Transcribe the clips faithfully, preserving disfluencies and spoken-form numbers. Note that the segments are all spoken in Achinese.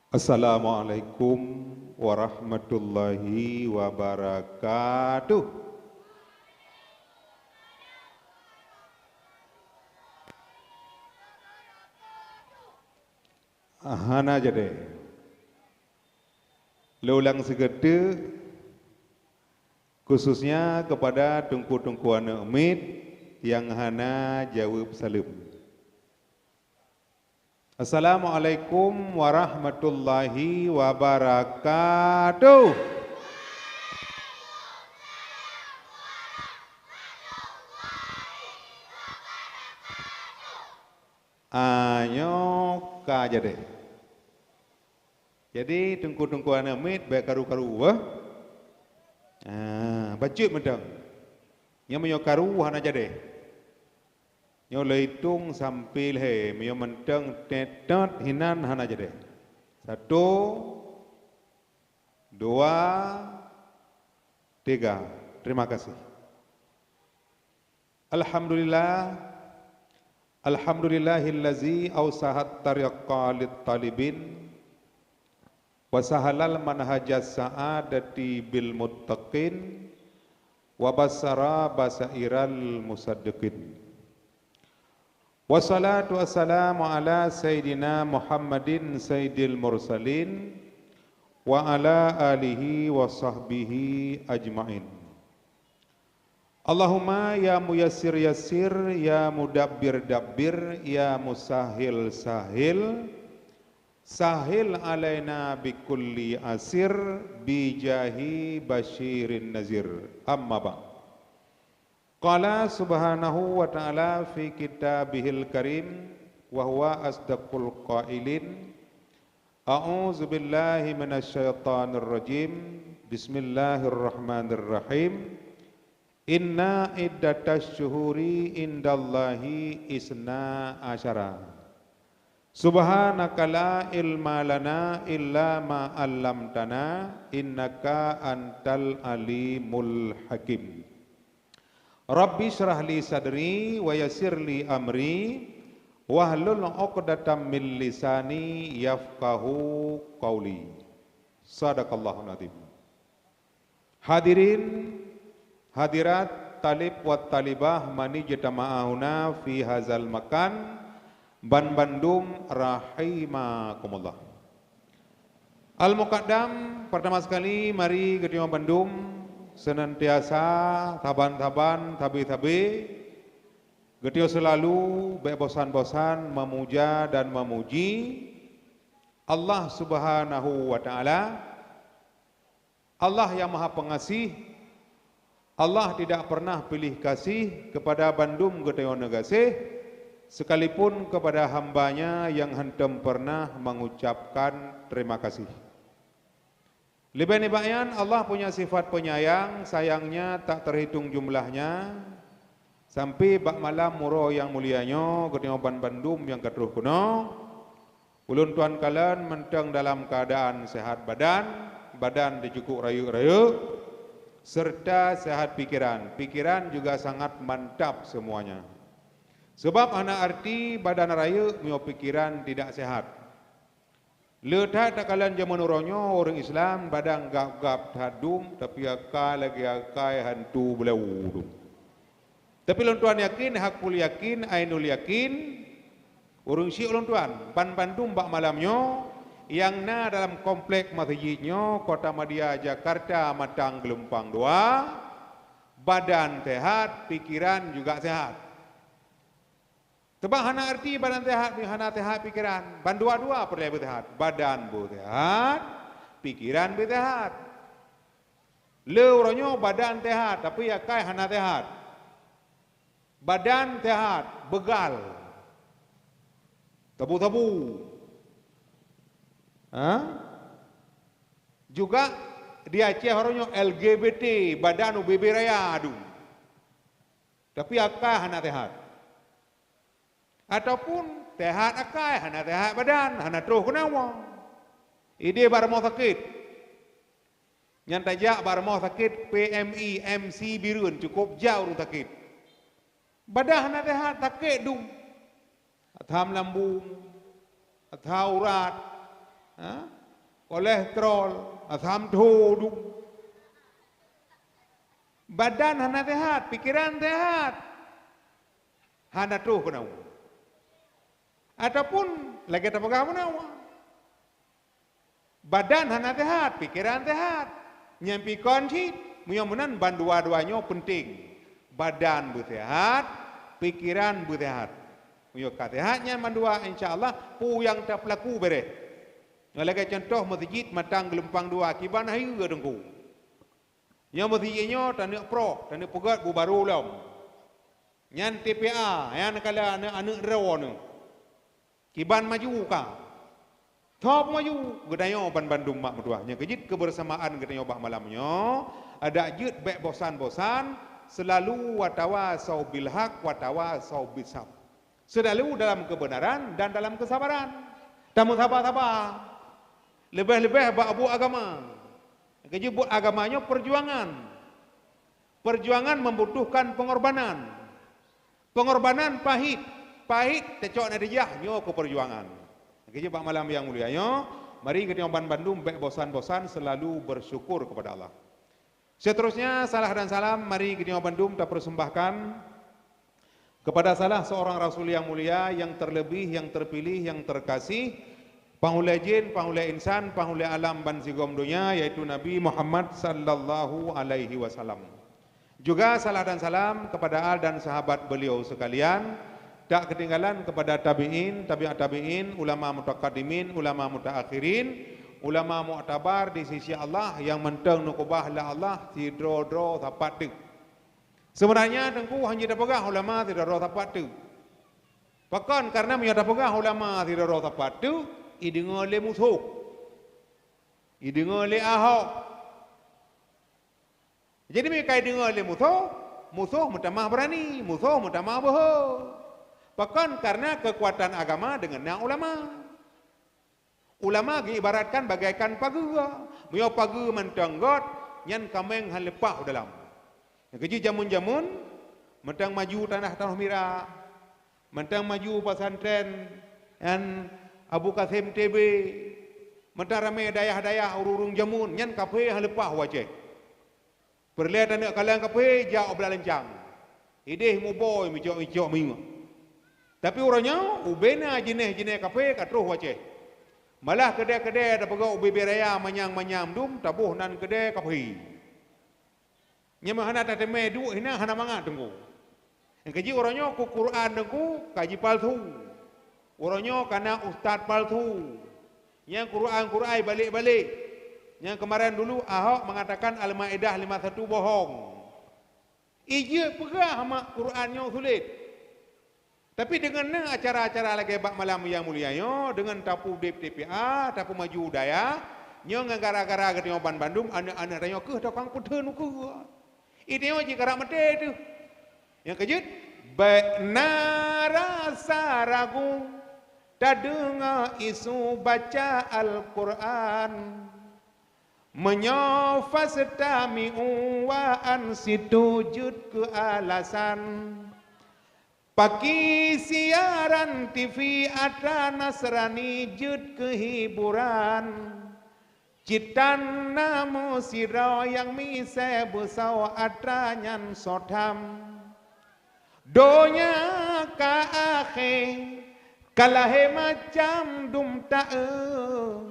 Assalamualaikum warahmatullahi wabarakatuh. Hana jadi. Lé ulang sigeuteu, khususnya kepada teungku-teungku aneuk miet nyang hana jaweueb saleuem. Assalamualaikum warahmatullahi wabarakatuh. Ah, nyoe ka jadi. Jadi, teungku-teungku aneuk miet bèk karu-karu, bah. Ah, bacut mantong. Nyoe meunyoe karu hana jadi. Nyoe lé itong sampoe lhèe, meunyoe mantong tet-tet hinan hana jadi. Satu, dua, tiga. Terima kasih. Alhamdulillah. Alhamdulillahillazi ausahat tariqa lit talibin wa sahalal manhajas sa'adati bil muttaqin wa basyara basairal musaddiqin. Wassalatu wassalamu ala sayyidina Muhammadin sayyidil mursalin wa ala alihi wa sahbihi ajmain. Allahumma ya muyassir yassir, ya mudabbir dabbir, ya musahhil sahhil, sahhil alaina bikulli asir, bijahi basyirin nazir. Amma ba'd. Qala subhanahu wa ta'ala fi kitabihil karim, wa huwa asdaqul qailin, a'udzu billahi minasy syaithanir rajim. Bismillahirrahmanirrahim. Inna iddatasy syuhuri indallahi isna asyara. Subhanaka la ilma lana illa ma 'allamtana, innaka antal alimul hakim. Rabbi syrah li sadri wa yassir li amri, wahlul 'uqdatam min lisani yafqahu qauli. Sadaqallahul azim. Hadirin, hadirat, talib wa talibah, mani jitama'a huna fi hazal makan, banbandum rahimakumullah. Al-Muqaddam, pertama sekali, mari geutanyoe bandum senantiasa saban-saban, sabe-sabe, geutanyoe seulalu bèk bosan-bosan memuja dan memuji Allah Subhanahu wa Ta'ala. Allah nyang Maha Pengasih, Allah tidak pernah piléh kasih kepada bandum geutanyoe neugaséh, sekalipun kepada hamba-Nya nyang hántom pernah mengucapkan terima kasih. Leubeh nibak nyan, Allah punya sifat penyayang, sayang-Nya tak terhitung jumlahnya, sampai bak malam uroe nyang mulia nyoe, geutanyoe banbandum nyang ka troh keunoe, ulôn tuan kalon mantong dalam keuadaan seuhat badan, badan teucukôp rayeuk-rayeuk, serta seuhat pikeran. Pikeran juga sangat mantap semuanya. Sebab hana arti badan rayeuk meunyoe pikeran tidak sehat. Le that takalon jameun uroe nyoe, ureuëng Islam badan gab-gab that dum, tapi akai lagée akai hantu beuleu dum. Tapi lôn tuan yakin, hakul yakin, ainul yakin, ureuëng syik lôn tuan, banbandum bak malam nyoe, nyang na dalam komplek masjid nyoe, Kota Madya, Jakarta, Matang Geulumpang dua, badan sehat, pikeran juga sehat. Teuma hana arti badan sehat, hana sehat pikeran. Bandua-dua peureulée beusehat. Badan beusehat, pikeran beusehat. Le uroe nyoe badan sehat, tapi akai hana sehat. Badan sehat, beugal. Tabu-tabu. Ha? Juga di Aceh uroe nyoe L G B T, badan ubé-bé raya adu. Tapi akai hana sehat. Ataupun sehat akai, hana sehat badan, hana troh keunoe. Ideh bak rumoh sakét. Nyan tajak bak rumoh sakét P M I M C Bireuen, cukôp jauh ureuëng sakét. Badan hana sehat, sakét dum. Atawa lambung, atawa urat, ha? kolesterol, asam tho dum. Badan hana sehat, pikeran sehat. Hana troh keunoe. Ataupun lagée tapeugah meunoe, badan hana sehat, pikeran sehat. Nyang pi kon cit, meunyoe meunan bandua-dua nyoe penting. Badan beusehat, pikeran beusehat. Meunyoe ka sehat nyan bandua, insya Allah, peue nyang tapeulaku beureh. Nyoe lagée cuntoh meuseujid Matang Geulumpang Dua, kiban hayeue Teungku. Nyoe meuseujid nyoe taneuk proh, taneuk peugét bu barô lom. Nyan T P A, nyan kala aneuëk-aneuëk droeneuh. Kiban maju ka. Top maju, geutanyoe ban bandum mak meutuah. Nyang keujeuet keubeusamaan geutanyoe bak malam nyoe, adak jeuet bék bosan-bosan, seulalu watawasau bil haq, watawasau bis sabr. Seulalu dalam keubeunaran dan dalam keusabaran. Tameusaba-saba. Leubeh-leubeh bak buet agama. Nyang keujeuet buet agama nyoe peujuangan. Peujuangan membutuhkan pengorbanan. Pengorbanan pahit, pahit teucok natijah nyoe keu peujuangan. Keujeuet bak malam nyang mulia nyoe, mari geutanyoe ban bandum bék bosan-bosan seulalu bersyukur kepada Allah. Seterusnya, salah dan salam mari geutanyoe bandum tapersembahkan kepada salah seorang rasul yang mulia, yang terlebih, yang terpilih, yang terkasih, panghulée jin, panghulée insan, panghulée alam bansigom donya, yaitu Nabi Muhammad sallallahu alaihi wasallam. Juga salah dan salam kepada al dan sahabat beliau sekalian, tak ketinggalan kepada tabi'in, tabi'ut tabi'in, ulama mutakaddimin, ulama mutaakhirin, ulama muktabar di sisi Allah nyang mantong neukeubah lé Allah sidroe-droe sapat teuk. Sebenarnya Teungku hana tapeugah ulama sidroe-droe sapat teuk. Pakon? Karena meunyoe tapeugah ulama sidroe-droe sapat teuk, ideungoe lé musoh. Ideungoe lé Ahok. Jadi meunyoe ka ideungoe lé musoh, musoh meutamah beurani, musoh meutamah beuhe. Pakon? Karena keukuatan agama deungon na ulama. Ulama geuibaratkan bagaikan pageue. Meunyoe pageue mantong göt, nyan kaméng hana leupah u dalam. Nyang keujeuet jameun-jameun, mantong maju tanah Tanoh Mira, mantong maju pesantren nyan Abu Kasem T B, mantong ramé dayah-dayah ureuëng-ureuëng jameun, nyan kaphé hana leupah u Aceh. Peureulée taneuk kalon kaphé jak u Blah Lancang. Idéh mubôi micok-micok minyeuk. Tapi uroe nyoe ubé na jinéh-jinéh kaphé ka troh u Aceh. Malah keudée-keudée tapeugah ubé-bé raya manyang-manyang dum taboh nan keudée kaphé. Nyang hana tateumé duek hinan hana mangat Teungku. Nyang keujeuet uroe nyoe keu Quran Teungku ka jipalsu. Uroe nyoe ka na ustaz palsu. Nyang Quran-Quran balek-balek. Nyang keumaran dulu Ahok mengatakan Al-Maidah lima satu bohong. Ijeuet peugah mak Quran nyoe sulet. Tapi deungon na acara-acara lagée bak malam nyang mulia nyoe, deungon tapeudeb T P A, tapeumaju dayah, nyoe ngon gara-gara geutanyoe ban bandum aneuëk-aneuëk tanyoe keuh tokang peutheun ukeue. Itanyoe jikarab maté teuh. Nyang keujeuet, bék na rasa ragu tadeungoe isu baca Al-Quran. Meunyoe fastami'u wa ansitu jeuet keu alasan, paki siaran T V atra Nasrani jeuet keu hiburan. Cit tan na meusidroe nyang misée beusoe atra nyan soe tham. Donya ka akhé, ka lahé macam dum taeu.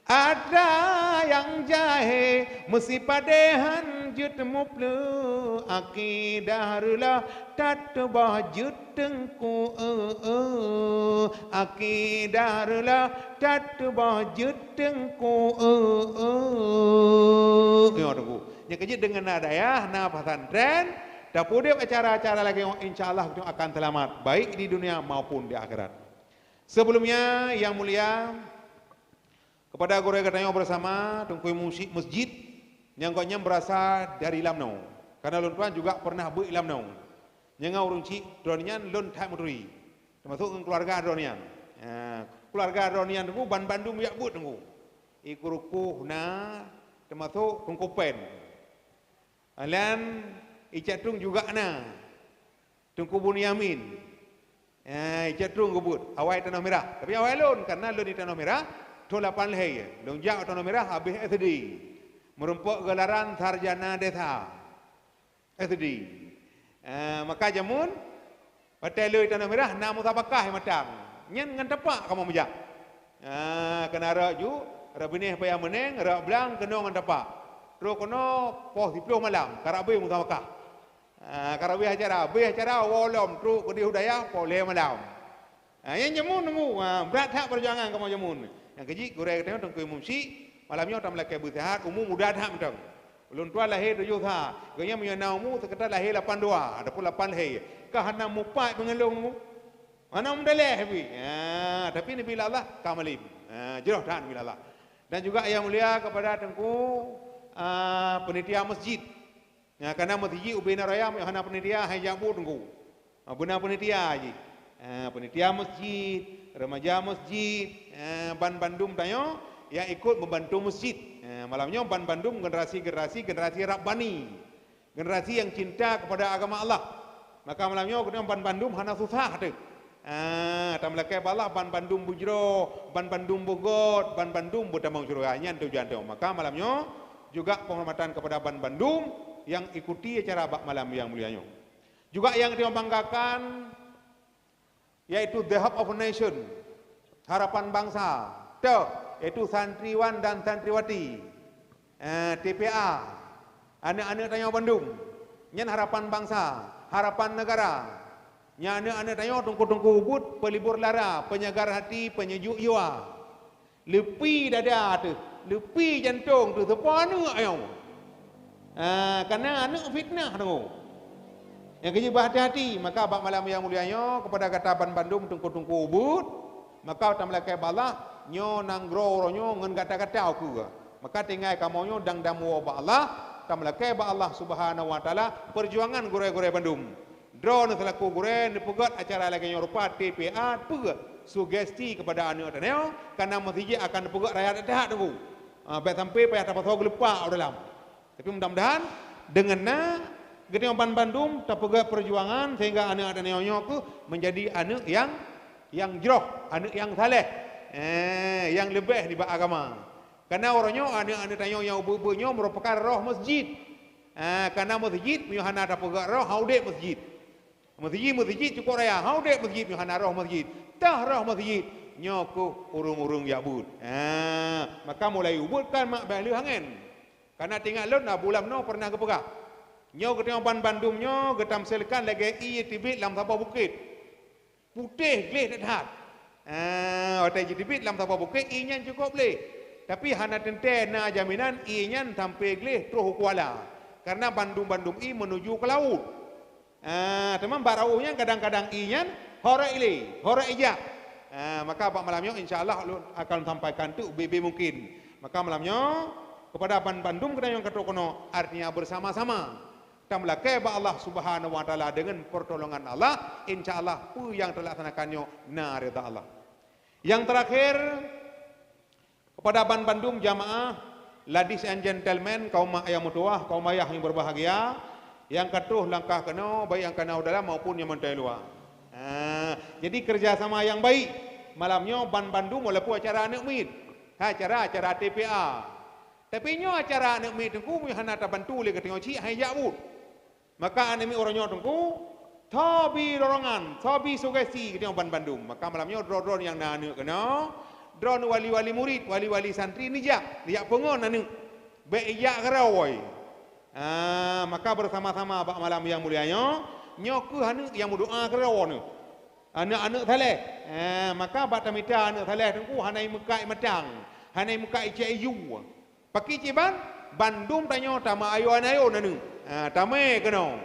Atra nyang jahé meusipadéhan jeuet mupleueh, akidah reuloh that teuboh jeuet Teungku, eu, eu. Akidah reuloh that teuboh jeuet Teungku, eu, eu. Nyoe Teungku. Nyang keujeuet deungon na dayah, na pesantren, tapeudeb acara-acara lagée nyoe, insya Allah geutanyoe akan seulamat, baik di dunia maupun di akhirat. Sebelumnya, yang mulia, kepada gurée geutanyoe bersama, Teungku Imum Syik Masjid, nyang gobnyan beurasa dari Lamno. Karena lôn tuan juga pernah beuet Lamno. Nyang ureuëng chik droeneuh nyan lôn that meuturi. Teumasok ngon keuluwarga droeneuh nyan. Ha, keuluwarga droeneuh nyan Teungku ban bandum jak beuet Teungku. I Keurukoh na, teumasok Teungku Pen. Alan i Cak Trueng juga na. Teungku Bunyamin. Eh, i Cak Trueng geubeuet. Awai Tanoh Mirah. Tapi awai lôn, karena lôn di Tanoh Mirah, Lapan lhèe, lôn jak u Tanoh Mirah habéh S D. Meurumpok geularan sarjana desa. S D. Eh, maka jameun, watèe lheueh Tanoh Mirah na musabakah nyang mantong. Nyan ngon tapak kamoe meujak. Ah, keunan rot ju, rot binéh payah meuneng, rot blang keunoe ngon tapak. Trok keunoe poh siplôh malam, karab abéh musabakah. Ah, karab abéh acara, abéh acara woe lom trok keudéh u dayah poh lhèe malam. Ah, nyang jameun nunggu, ah, brat that peujuangan kamoe jameun. Nyang keujih gurèe geutanyoe Teungku Imum Syik, malam nyoe tameulakèe beuseuhat, umu muda that mantong. Ulôn tuan lahé tujoh sa, geuhnyan meunyoe na umu seukira lahé lapan dua ataupun lapan lhèe. Ka hana mupat meungeulong nunggu. Hana meudaléh pih. Ah, tapi neubi lé Allah ka malém. Ah, jroh that neubi lé Allah. Dan juga nyang mulia kepada Teungku, ah, panitia masjid. Nah, karena masjid ubé na raya, hana panitia, hai jak buet Teungku. Ah, beuna panitia jih. Ah, panitia masjid, remaja masjid, ah, ban bandum tanyoe yang ikut membantu masjid. Ah, malam nyoe ban bandum generasi-generasi, generasi rabbani. Generasi yang cinta kepada agama Allah. Maka malam nyoe geutanyoe ban bandum hana susah teuh. Ah, tameulakèe bak Allah ban bandum beujroh, ban bandum beugöt, ban bandum beutamong syeuruga. Nyan tujuan tanyoe. Maka malam nyoe juga penghormatan kepada ban bandum yang ikuti acara bak malam yang mulia nyoe. Juga yang kita banggakan, yaitu The Hope of a Nation, harapan bangsa, toh, yaitu santriwan dan santriwati, eh, T P A, aneuk-aneuk tanyoe bandum. Nyan harapan bangsa, harapan negara. Nyan aneuk-aneuk tanyoe teungku-teungku ubit, pelibur lara, penyegar hati, penyejuk jiwa. Leupie dada teuh, leupie jantong teuh, seupôt aneuk nyoe. Ah, karena aneuk fitnah tanyoe. Nyang keujih beuhati-hati, maka bak malam yang mulia nyoe kepada gata ban bandum teungku-teungku ubit, maka tameulakèe bak Allah, nyoe nanggroe uroe nyoe ngon gata-gata ukeue. Maka tinggai kamoe nyoe dang damoe bak Allah, tameulakèe bak Allah Subhanahu wa Taala perjuangan gurèe-gurèe bandum. Droeneuh seulaku gurèe neupeugöt acara lagèe nyoe rupa T P A, peugöt sugesti kepada aneuk tanyoe, karena meusidroe akan neupeugöt raya that-that teungku. Ah, bèk sampai payah tapasoe geulupak u dalam. Tapi mudah-mudahan deungon na geutanyoe ban bandum tapeugöt perjuangan sehingga aneuk tanyoe nyoe keuh menjadi aneuk yang, yang jroh, aneuk yang saleh, eh, yang leubeh nibak agama. Karena uroe nyoe aneuk-aneuk tanyoe nyang ubit-ubit nyoe merupakan roh masjid. Ah, karena masjid meunyoe hana tapeugöt roh, hana udép masjid. Masjid, masjid cukôp raya, hana udép masjid meunyoe hana roh masjid. Toh roh masjid, nyoe keuh ureueng-ureueng jak buet. Ah, maka mulai ubit kan mak bèk lheueh angén. Karena teuingat lôn, Abu Lamno pernah geupeugah, nyoe geutanyoe ban bandum nyoe geutamsilkan lagèe ié teubiet lam saboh bukét. Putéh gleh that-that. Ah, watèe jiteubiet lam saboh bukét, ié nyan cukôp gleh. Tapi hana teuntèe na jaminan ié nyan sampai gleh troh u kuala. Karena bandum-bandum ié menuju ke laut. Ah, teuma bak rauh nyan kadang-kadang ié nyan horek ilé, horek ijak. Ah, maka bak malam nyoe insya Allah ulôn akan sampaikan teuk ubé-bé mungkin. Maka malam nyoe kepada ban bandum geutanyoe nyang ka trok keunoe, artinya bersama-sama. Tameulakèe bak Allah Subhanahu wa Taala, deungon pertolongan Allah, insya Allah peue nyang talaksanakan nyoe na ridha Allah. Nyang terakhir, kepada ban bandum jamaah, ladies and gentlemen, kaum mak nyang meutuwah, kaum ayah nyang berbahagia, nyang ka troh langkah keunoe, baik nyang ka na u dalam maupun nyang mantong luwa. Ah, jadi kerjasama yang baik malam nyoe ban bandum walaupun acara aneuk miet. Ha, acara, acara T P A. Tapi nyoe acara aneuk miet teungku meunyoe hana tabantu lé geutanyoe cit, han jak buet. Maka aneuk miet uroe nyoe teungku, soe bi dorongan, soe bi sugesti geutanyoe ban bandum. Maka malam nyoe droe-droe nyang na aneuk keunoe, droeneuh wali-wali murit, wali-wali santri neujak, neujak peungon aneuk. Bèk ijak keudroe. Ah, maka bersama-sama bak malam nyang mulia nyoe, nyoe keuh aneuk nyang meudoa keudroe neuh. Aneuk-aneuk saleh. Ah, maka bak tamita aneuk saleh teungku hana imeukat imatang, hana imeukat icèk iju. Pakri cit ban, bandum tanyoe tameuayon-ayon aneuk. Ah, tamè keunoe.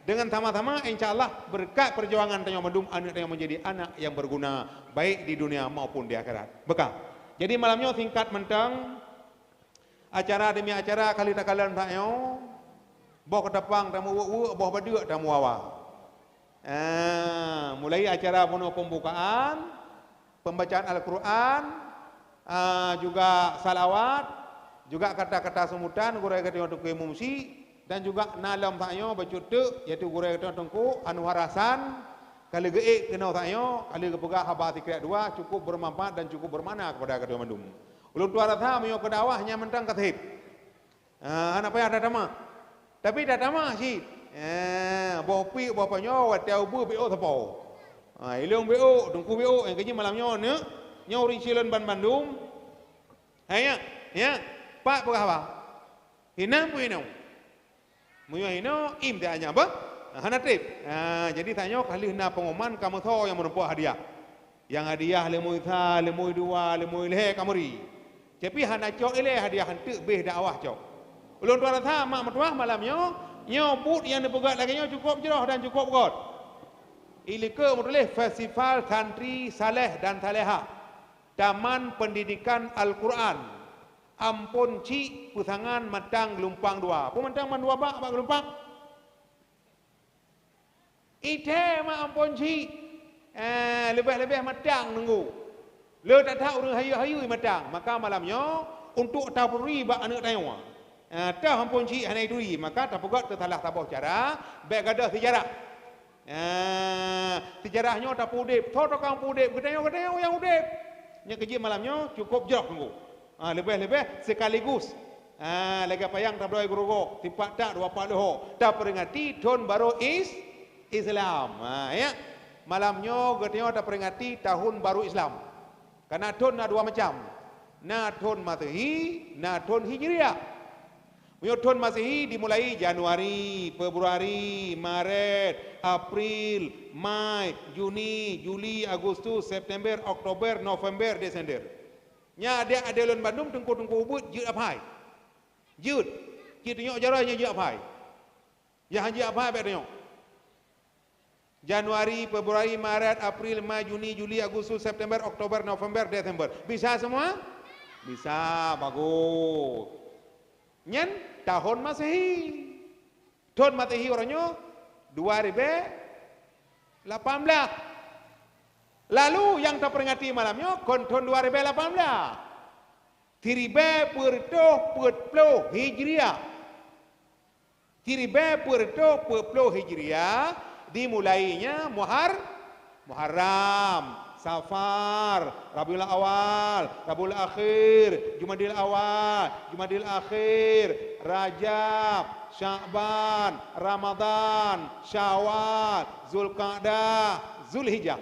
Dengan sama-sama, insya Allah, berkat perjuangan tanyoe bandum, aneuk tanyoe menjadi anak yang berguna, baik di dunia maupun di akhirat. Beuka. Jadi malam nyoe singkat mantong, acara demi acara kali takalon tanyoe, boh keutapang tameuweuek-weuek, boh badeuk tameuwawa. Ah, mulai acara bunoe pembukaan, pembacaan Al-Quran, ah, juga salawat, juga kata-kata sambutan gurèe geutanyoe Teungku Imum Syik, dan juga na lom saat nyoe bacut teuk, yaitu gurèe geutanyoe Teungku Anwar Hasan, Ka lheueh geuék keunoe tanyoe, ka lheueh geupeugah haba sikrek dua, cukup bermanfaat dan cukup bermakna kepada gata mandum. Ulôn tuan rasa meunyoe keu dakwah nyan mantong ka sép. Ah, hana payah tatamah. Tapi tatamah cit. Eh, boh piek, boh panyoe, watèe ubeue beuôk sapo. Ah, ilôn beuôk, teungku beuôk, nyang keujeuet malam nyoe, neuk. Nyoe ureueng syedara lôn ban bandum. Hai, ya, ya. Pat peugah haba. Hinan pun hinan. Meunyoe hinoe, im teuh anyang bah. Hana trép. Ha, jadi tanyoe ka lheueh na pengumuman ka meusoe nyang meurumpok hadiah. Nyang hadiah leumui sa, leumui dua, leumui lhèe ka meuri. Tapi hana cok ilèe hadiah, eunteuk beh dakwah cok. Ulôn tuan rasa mak meutuah malam nyoe, nyoe buet nyang neupeugah lagèe nyoe cukup jroh dan cukup göt. Ilikeue meutuléh Festival Santri Saleh dan Salehah, Taman Pendidikan Al-Quran. Amphon chik peusangan mantong geulumpang dua. Peue mantong ban dua bak, bak geulumpang? Ithèe mak amphon chik. Eh, leubeh-leubeh mantong teungku. Le that-that ureueng hayeu-hayeu mantong. Maka malam nyoe, untuk tapeuri bak aneuk tanyoe. Eh, toh amphon chik hana jituri, maka tapeugöt keu salah saboh cara, bèk gadôh seujarah. Ah, seujarah nyoe tapeuudép, soe tukang peuudép, geutanyoe, geutanyoe nyang udép. Nyang keujeuet malam nyoe cukup jroh teungku. Ah, leubeh-leubeh sekaligus. Ah, lagèe panyang tabloe geurugoe, sipat that dua pat leuhô. Taperingati thôn barô Is-, Islam. Ah, ya. Malam nyoe geutanyoe taperingati tahun barô Islam. Karena thôn na dua macam. Na thôn Masehi, na thôn Hijriah. Meunyoe thôn Masehi dimulai Januari, Februari, Maret, April, Mai, Juni, Juli, Agustus, September, Oktober, November, Desember. Nyan adak-adak lôn bandum teungku-teungku ubit jeuet aphai. Jeuet. Ci tunyok jaroe nyoe jeuet aphai. Nyang han jeuet aphai bèk tunyok. Januari, Februari, Maret, April, Mai, Juni, Juli, Agustus, September, Oktober, November, Desember. Bisa semua? Bisa, bagus. Nyan tahun Masehi. Thôn Masehi uroe nyoe dua ribèe lapan blah. Lalu nyang taperingati malam nyoe kon thôn dua ribèe lapan blah. Siribèe peuet reutôh peuet ploh Hijriah. Siribèe peuet reutôh peuet ploh Hijriah, dimulainya Muhar-, Muharram, Safar, Rabiul Awal, Rabiul Akhir, Jumadil Awal, Jumadil Akhir, Rajab, Sya'ban, Ramadhan, Syawal, Zulqa'dah, Zulhijjah.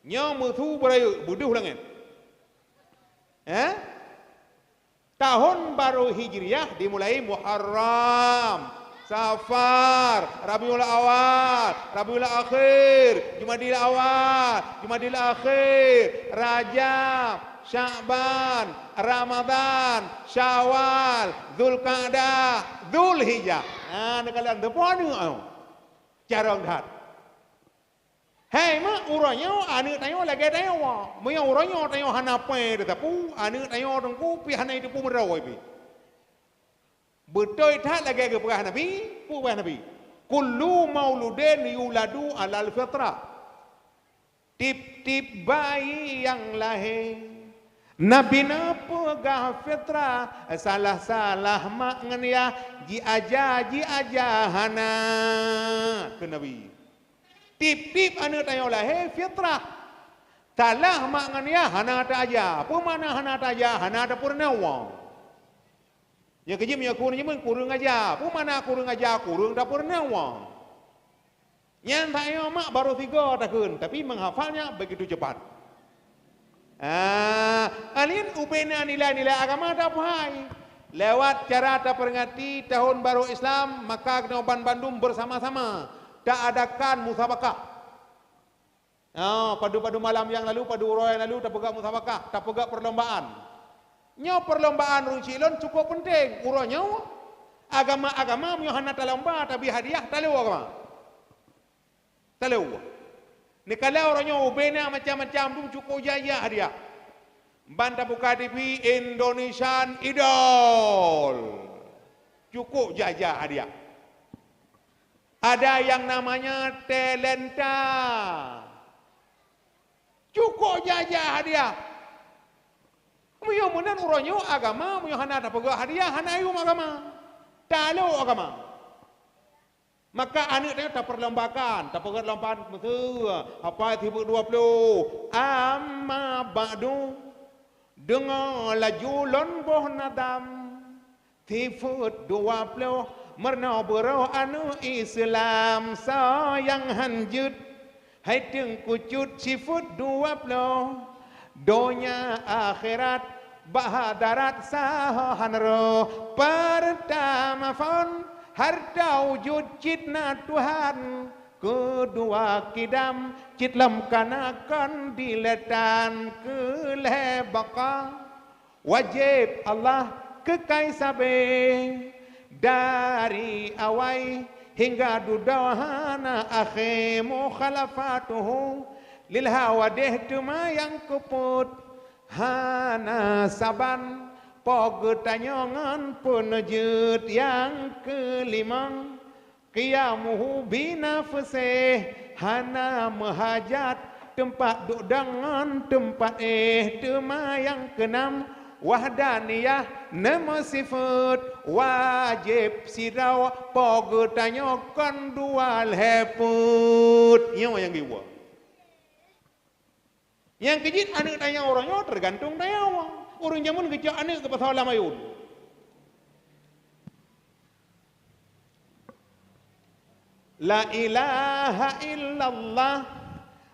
Nyoe meusu beurayeuk, beudôh langèt. Eh? Tahun barô Hijriah dimulai Muharram, Safar, Rabiul Awal, Rabiul Akhir, Jumadil Awal, Jumadil Akhir, Rajab, Sya'ban, Ramadhan, Syawal, Zulqa'dah, Zulhijjah. Ha, neukalon teupeu aneuk nyoe. Carông that. Hai mak, uroe nyoe aneuk tanyoe lagèe tanyoe. Meunyoe uroe nyoe tanyoe hana pèng teusapeue, aneuk tanyoe teungku pih hana jiteupeue meudroe pih. Beutôi that lagèe geupeugah Nabi, peue peugah Nabi, "Kullu mauludin yuladu alal fitrah." Tiep-tiep bayi nyang lahé, Nabi neupeugah fitrah, salah-salah mak ngon yah, jiaja, jiaja hana, kheun Nabi. Tiep-tiep aneuk tanyoe lahé fitrah. Salah mak ngon yah hana taaja. Peue makna hana taaja? Hana tapeureunoe. Nyang keujeuet meunyoe kureueng jameun, kureueng aja. Peue makna kureueng aja? Kureueng tapeureunoe. Nyan tanyoe mak barô sigoe takheun, tapi menghafalnya begitu cepat. Ah, alin ubena nilai-nilai agama taphai. Lewat cara taperingati tahun barô Islam, maka keunoe ban bandum bersama-sama taadakan musabakah. Ah, padub-padub malam nyang lalu, padub uroe nyang lalu tapeugah musabakah, tapeugah perlombaan. Nyoe perlombaan ureueng syik lôn cukup penting. Uroe nyoe agama-agama meunyoe hana talomba, tabri hadiah, talo agama. Talo. Neukalon uroe nyoe ubena macam-macam dum cukup jaya hadiah. Ban tabuka T V Indonesian Idol. Cukup jaya hadiah. Ada yang namanya talenta. Cukup jaya hadiah. Meunyoe meunan uroe nyoe agama, meunyoe hana tapeugah hadiah, hana yuem agama. Talo agama. Maka aneuëk tanyoe tapeurlombakan, tapeugét lomba meusu, hafai sifeuet dua ploh. Amma ba'du, deungoe laju lôn boh nadam. Sifeuet dua ploh, meurunoe beurôh aneuëk Islam, soe nyang hán jeuet. Hai Teungku Cut, sifeuet dua ploh, donya akhirat bak hadarat saho hán roh. Peurtama phon, hareuta wujud cit na Tuhan. Keudua kidam cit lom ka na kon dilèe tan. Keulhèe baqa wajéb Allah keukai sabé, dari awai hingga dudoe hana akhé. Mukhalafatuhu lil hawadih teuma nyang keupeuet, hana saban po geutanyoe ngon peuneujeuet. Nyang keulimong, qiyamuhu binafsih, hana meuhajat teumpat duek dan ngon teumpat éh. Teuma nyang keunam, wahdaniyah, neumeusifeuet, wajéb sidroe po geutanyoe kon dua lhèe peuet. Nyoe nyang geuwoe. Nyang keujeuet aneuëk tanyoe uroe nyoe teugantung tanyoe. Ureuëng jameun geucok aneuëk geupasoe lam ayôn. La ilaha illallah,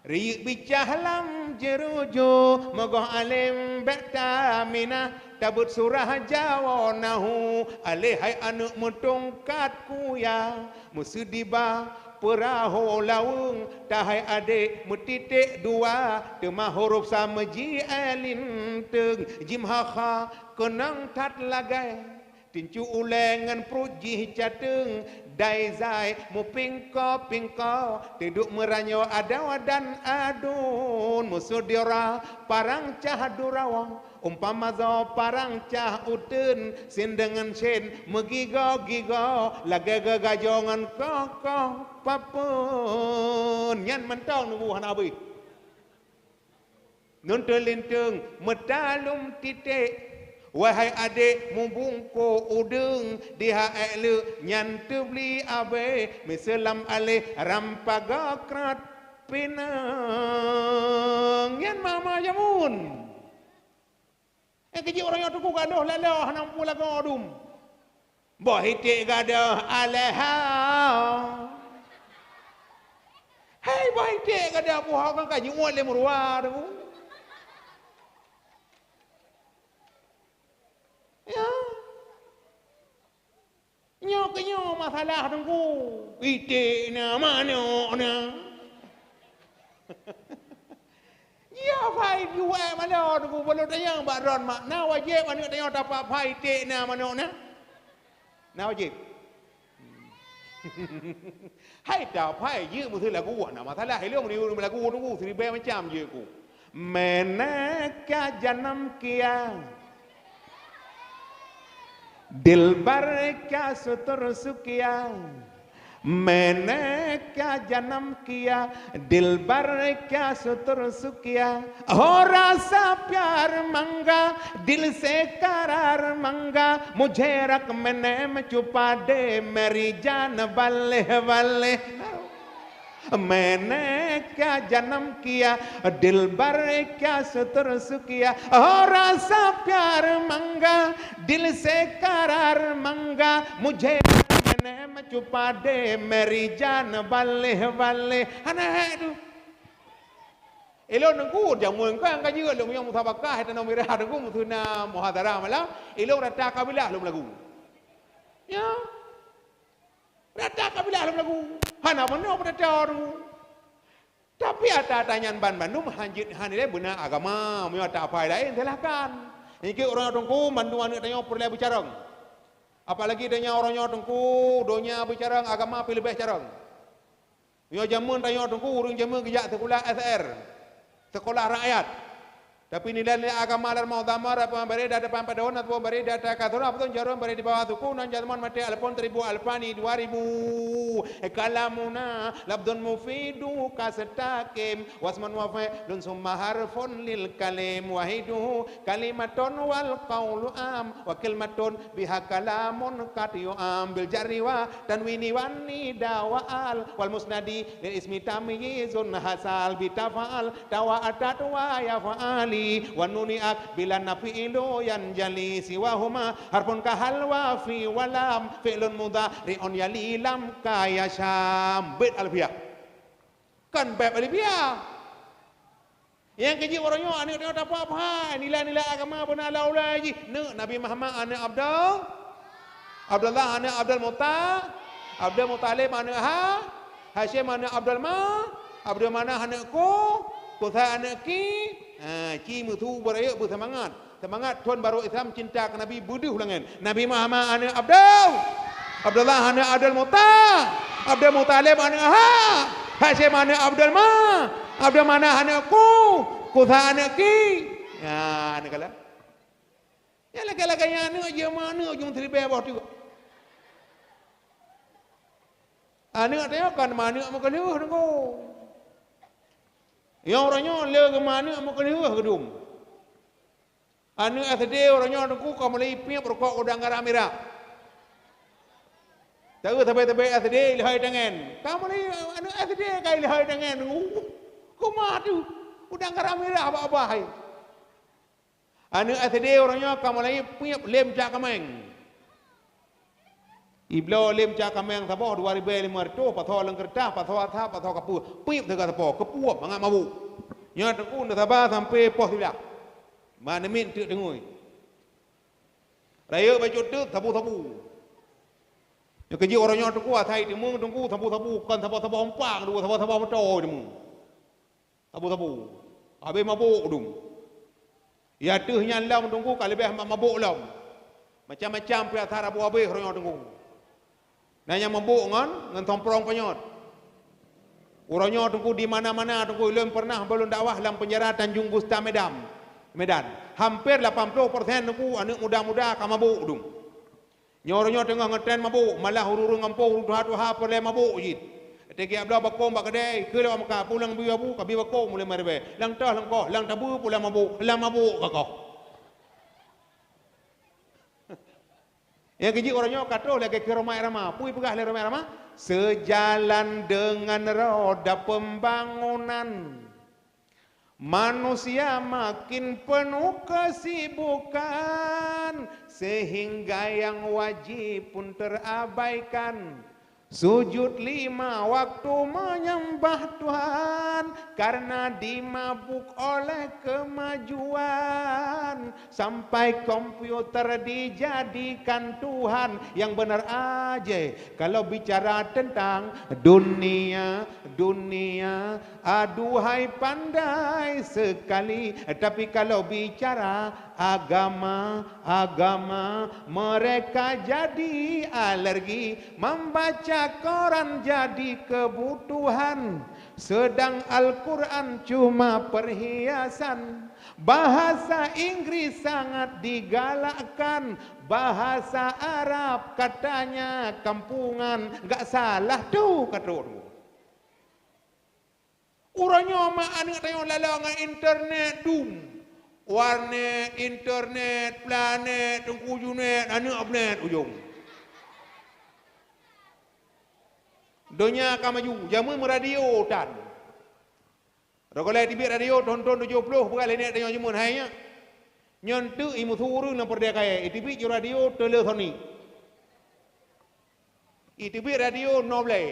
riyeuk bicah lam jeuruju, meugoh além bék taminah, tabeuet surah jawoe nahu, aléh hai aneuëk meutungkat kuya. Meuseudi ba peurahô laweueng, tahai adék meutiték dua, teuma hurôf sa meuji é linteung, jim ha kha keunong that lagèe. Tincu ulèe ngon pruet jih cateueng, dai zai meupingko-pingko, teuduek meuranyoe adoe dan aduen. Meuseudi ra parang cah durawong, umpama zoe parang cah uteuen, sien deungon sien meugigoe-gigoe, lagèe geugajoe ngon koh-koh papeuen. Nyan mantong nunggu hana abéh. Nun teulinteung meutalom titék, wahai adék mubungkôh udeueng, di ha ék leuk nyan teubli abéh, miseue lam aléh ram paga krot pineung. Nyan mama jameun. Nyang keujeuet uroe nyoe teungku gadôh laloe hana muphom lagoe dum. Boh iték gadôh alèh ha. Hai boh iték gadôh puho kan ka jiuet lé meuruwa teungku. Ya. Nyoe keuh nyoe masalah teungku. Iték na, manok na. Jih hafai juwai manoe teungku, bak lôn tanyong bak droen makna wajéb aneuëk tanyoe tapaham iték na, manok na. Na wajéb. Hai tahafai jeuet meuseue lagu, hana masalah. Ilôn meunyoe lagu teungku siribèe macam jeuet ku. Maine kya janam kiya, dilbar kya sutur sukya. Maine kya janam kiya, dilbar kya sutur sukya. Ho rasa pyar manga, dil se karar manga, mujhe rakh maine mein chupa de, meri jaan balle balle. Maine kya janam kiya, dilbar kya sutur sukya. Ho rasa pyar manga, dil se karar manga, mujhe maine mein chupa de, meri jaan balle balle. Hana hai tu. Ilôn teungku jameun kan ka jeuet lôn nyang musabakah tanah mirah teungku meuseue na muhadharah malam. Ilôn rata kabilah lôn lagu. Ya. Rata kabilah lom lagu. Hana meunoe peurata tu. Tapi ata-ata nyan banmandum hanjeuet han ilée beuna agama. Meunyoe ata apai laén, silahkan. Nyan keuh uroe nyoe teungku, mandum aneuëk tanyoe peureulée beucarông. Apalagi donya uroe nyoe teungku, donya beucarông, agama pih leubeh carông. Meunyoe jameun tanyoe teungku, ureuëng jameun geujak sikula S R, sikula rakyat. Tapi nilai-nilai agama dalam muktamar, apa bari data pan padahun, apa bari data kathura, apa tu jarum bari di bawah suku, nan jaman mati alpon seribu alpani dua ribu. Kalamuna labdun mufidu kastaqim, wasmun wa fi'lun summa harfun lil kalim, wahiduhu kalimatun wal qaulu am, wa kalimatun biha kalamun qad yu'am, bil jarri wa tanwini wan nida wa al, wal musnadi lil ismi tamyizun hasal, bi tafa'al tawa atat wa yaf'ali, wa nuni ak bila nafi'ilu yanjali, siwahuma harfun kahal wa fi wa lam, fi'lun mudhari'un yali lam ka yasham. Bait Alfiah. Kan bab Alfiah. Nyang keujeuet uroe nyoe aneuk tanyoe tapeuhai nilai-nilai agama beuna lam ulée jih. Neuk Nabi Muhammad aneuk Abdul, Abdullah aneuk Abdul Muta, Abdul Muthalib aneuk Ha, Hasyim aneuk Abdul Ma, Abdul Manaf aneuk Ku, Kusai aneuk Ki. Ha, ci meusu beurayeuk beuseumangat. Seumangat thon barô Islam cinta keu Nabi beudeuh langét. Nabi Muhammad aneuk Abdul, Abdullah aneuk Abdul Muta, Abdul Muthalib aneuk Ha, Hasyim aneuk Abdul Ma, Abdul Manaf aneuk Ku, Kusai aneuk Ki. Ya, aneuk kala. Ya lagèe-lagèe nyan aneuk jeuet meuaneuk jeuet meusiribèe boh teuk. Aneuk teuh kan meuaneuk meukeuleuh teungku. Nyang uroe nyoe le geumeuaneuk meukeuleuh geudum. Aneuk S D uroe nyoe teungku ka mulai piep rukok udang garam mirah. Tahu sabe-sabe S D ilhoi tangen. Ka mulai aneuk S D ka ilhoi tangen. Uh, kumat tu. Udang garam mirah bak babah hai. Aneuk S D uroe nyoe ka mulai piep lem cak kaméng. Ibloe lem cak kaméng saboh dua ribèe limong reutôh, pasoe lam keureutah, pasoe asap, pasoe kapeue. Piep teuga sapo, keupuop mangat mabuk. Nyoe teungku neusaba sampoe poh siblaih. Maneumiet teuk teungui. Rayeuk bacut teuk sabu-sabu. Nyoe keujeuet uroe nyoe teungku asai teumeung teungku sabu-sabu kon saboh-saboh umpang, dua saboh-saboh moto teumeung. Sabu-sabu. Habéh mabôk dum. Ya teuh nyan lom teungku ka leubeh ma-, mabôk lom. Macam-macam piasat abu habéh uroe nyoe teungku. Na nyang mabôk ngon, ngon somprong panyöt. Uroe nyoe teungku di mana-mana teungku, ulôn pernah ulôn dakwah lam penjara Tanjung Gusta Medan. Medan. Hampir lapan ploh persen teungku aneuk muda-muda ka mabôk dum. Nyoe uroe nyoe teungoh ngetren mabôk, malah ureueng-ureueng gampông, ureueng tuha-tuha peureulèe mabôk cit. Watèe geujak bloe bakong bak keudè, keu lewat meukat, pulang bui abu, ka bi bakong mulai meuribèe. Lam toh lam koh, lam tabeue pulang mabôk, lam mabôk ka koh. Nyang keujeuet uroe nyoe ka troh lagèe keu Rhoma Irama. Peue peugah lé Rhoma Irama? Sejalan dengan roda pembangunan. Manusia makin penuh kesibukan, sehingga yang wajib pun terabaikan. Sujud lima waktu menyembah Tuhan, karena dimabuk oleh kemajuan. Sampai komputer dijadikan Tuhan, yang benar aja kalau bicara tentang dunia, dunia, aduhai pandai sekali. Tapi kalau bicara agama, agama, mereka jadi alergi. Membaca koran jadi kebutuhan, sedang Al-Quran cuma perhiasan. Bahasa Inggris sangat digalakkan, bahasa Arab katanya kampungan. Gak salah tu, kata orang. Uroe nyoe mak aneuk tanyoe lala ngon internet dum. Warnet, internet, planet, teungku junet, aneuk abnet ujong. Donya ka maju, jameun meuradio tan. Roh gohlai teubiet radio thon-thon tujoh ploh, peugah lé nèk tanyoe jameun hai nyak. Nyan teuk imeusu ureueng lam peureudèe kayèe, iteubiet ju radio teuleu Sony. Iteubiet radio noe blèe.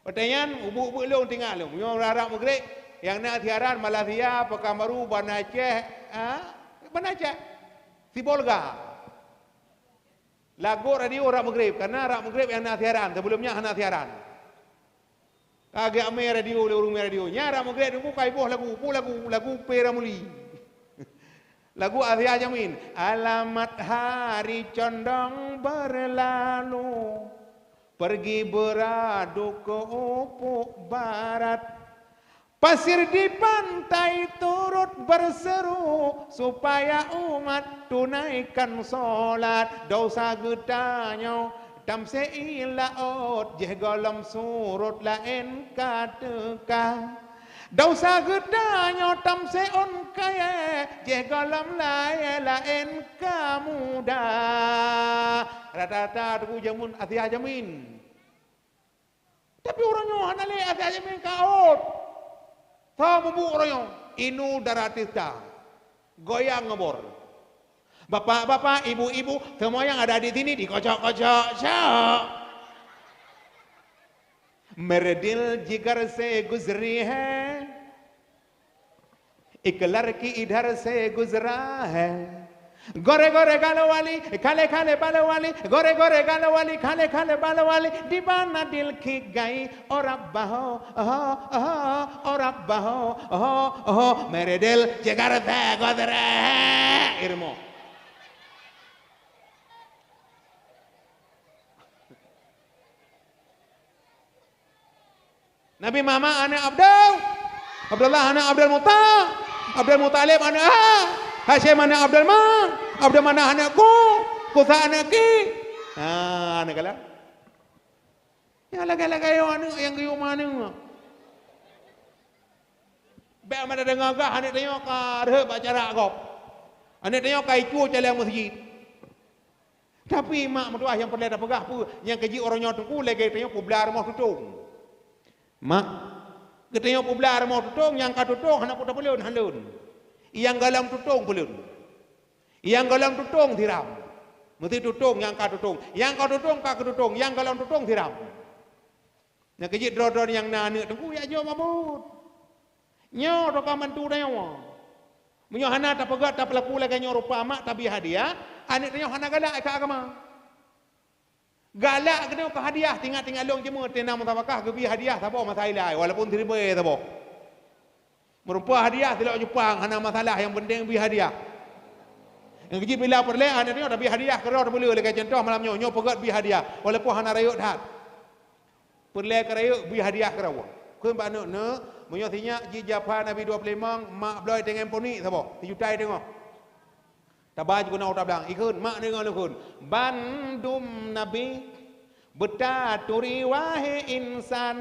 Watèe nyan, ubeut-ubeut lôn teuingat lôn. Nyoe rab-rab Maghrib, nyang na siaran Malaysia, Pekanbaru, Banda Aceh, ha? Banda Aceh. Sibolga. Lagu radio rab Maghrib, karena rab Maghrib nyang na siaran, sebelum nyan hana siaran. Ka geumé radio lé ureueng mé radio. Nyan rab Maghrib teungku ka iboh lagu, peue lagu, lagu P Ramlee. Lagu Asia Jamin. Alamat hari condong berlalu, pergi beradu ke ufuk barat. Pasir di pantai turut berseru supaya umat tunaikan solat. Dosa geutanyoe tamsé i laôt, jih gohlom surut laén ka teuka. Dosa geutanyoe tamsé ôn kayée, jih gohlom layée laén ka muda. Rata-rata teungku jameun Asia jamin. Tapi uroe nyoe hana lé Asia jamin ka ôt. Soe mubuet uroe nyoe? Inul Daratista. Goyang ngebor. Bapak-bapak, ibu-ibu, semua yang ada di sini dikocok-kocok-cok. मेरे दिल जिगर से गुजरी है, एक लड़की इधर से गुजरा है। गोरे गोरे गाल वाली, काले काले बाल वाली, गोरे गोरे गाल वाली, काले काले बाल वाली, दीवाना दिल खिक गई। ओ रब्बा हो, ओ, ओ, ओ रब्बा हो, ओ, ओ, मेरे दिल जिगर से गुजरे है। Irmo. Nabi Muhammad aneuk Abdul, Abdullah aneuk Abdul Muttalib, Abdul Muttalib aneuk Ha-, Hasyim aneuk Abdul Ma-, Abdul Manaf aneuk Ku, Kusa aneuk Ki. Ha, aneuk galak. Nyang lagèe-lagèe nyoe aneuk nyang geuyue ma aneuk. Bèk meunan deungoe gah aneuk tanyoe ka rhot bak jarak gob. Aneuk tanyoe ka icue caleng meuseujid. Tapi mak meutuah nyang peureulèe tapeugah peue nyang keujeuet uroe nyoe teungku lagèe tanyoe peublah rumoh tutong. Mak, geutanyoe peublah rumoh tutong nyang ka tutong hana peue tapeulon han lôn. Nyang gohlom tutong peulon. Nyang gohlom tutong siram. Meusti tutong nyang ka tutong. Nyang ka tutong ka keututong, nyang gohlom tutong siram. Nyang keujeuet droe-droe nyang na aneuk teungku jak jok mabot. Nyoe teuka mantu tanyoe. Meunyoe hana tapeugah tapeulaku lagèe nyoe rupa mak tabri hadiah, aneuk tanyoe hana galak keu agama. Galak keunoe keu hadiah, tingat-tingat lôn jeuet teunang musabakah geubri hadiah saboh masa ilai, walaupun siribèe saboh. Meurumpok hadiah silop cupang hana masalah, nyang penting bri hadiah. Nyang keujeuet bila peureulèe aneuk tanyoe tabri hadiah keudroe tapeuleueh lagèe contoh malam nyoe, nyoe peugöt bri hadiah walaupun hana rayeuk that. Peureulèe ka rayeuk bri hadiah keudroe. Kheun bak aneuk, "Neuk, meunyoe sinyak jih japha Nabi dua ploh limong, mak bloe teuh ngon ponik saboh, sijuta teungoh." Taba jikeunoe u tablang, ikheun, mak deungoe lôn kheun. Bandum nabi beutaturi wahé insan,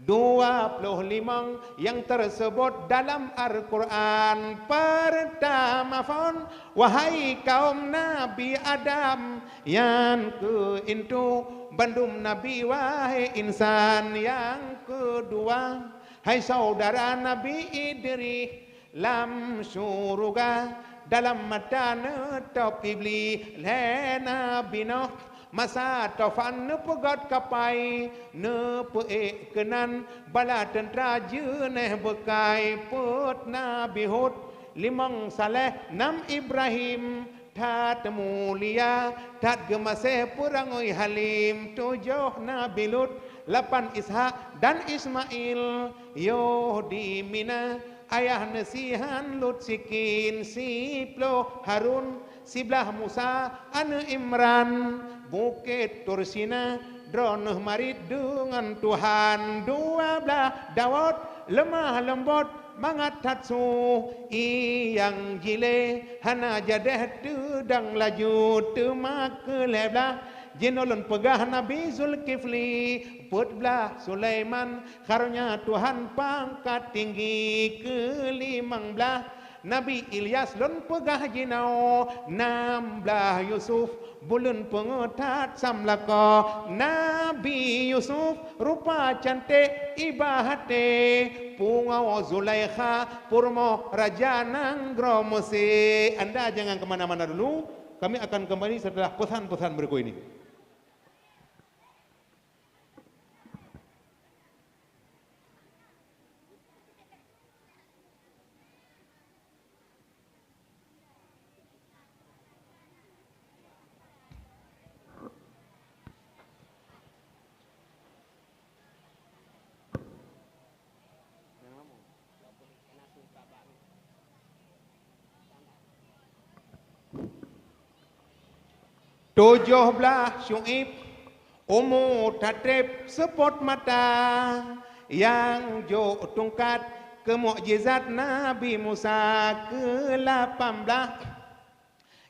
dua ploh limong nyang teuseubot dalam Al-Qur'an. Peurtama phon, wahai kaum Nabi Adam, nyan keuh intu bandum nabi wahé insan. Nyang keudua, hai saudara Nabi Idris, lam syuruga dalam mata neutôb Iblih. Lhèe Nabi Nuh masa tufan neupeugöt kapai, neupeuék keunan bala teuntra jeunèh beukai. Peuet Nabi Hud, limong Saleh, nam Ibrahim, that mulia, that geumaséh peurangui halim. Tujoh Nabi Lut, lapan Ishak dan Ismail, yoh di Mina, ayah neusihan Lut sikin, siploh Harun, siblaih Musa aneuk Imran, Bukét Tursina droeneuh marit deungon Tuhan, dua blaih Daud leumah leumbot mangat that su, i nyang jilée hana jadéh teudong laju, teuma keu lhée blaih jinoe lôn peugah Nabi Zulkifli, peuet blaih Sulaiman, karonya Tuhan pangkat tinggi, keu limong blaih Nabi Ilyas lôn peugah jinoe, nam blaih Yusuf buleuen peungeuh that sam lakoe. Nabi Yusuf rupa cantik iba até, pungoe Zulaikha peurumoh raja nanggroe Mesé. Anda jangan ke mana-mana dulu, kami akan kembali setelah pesan-pesan berikut ini. Tujoh blaih Syu'aib, umu tatreb seupôt mata, Nyang jok tungkat keu mukjizat Nabi Musa keu lapan blaih.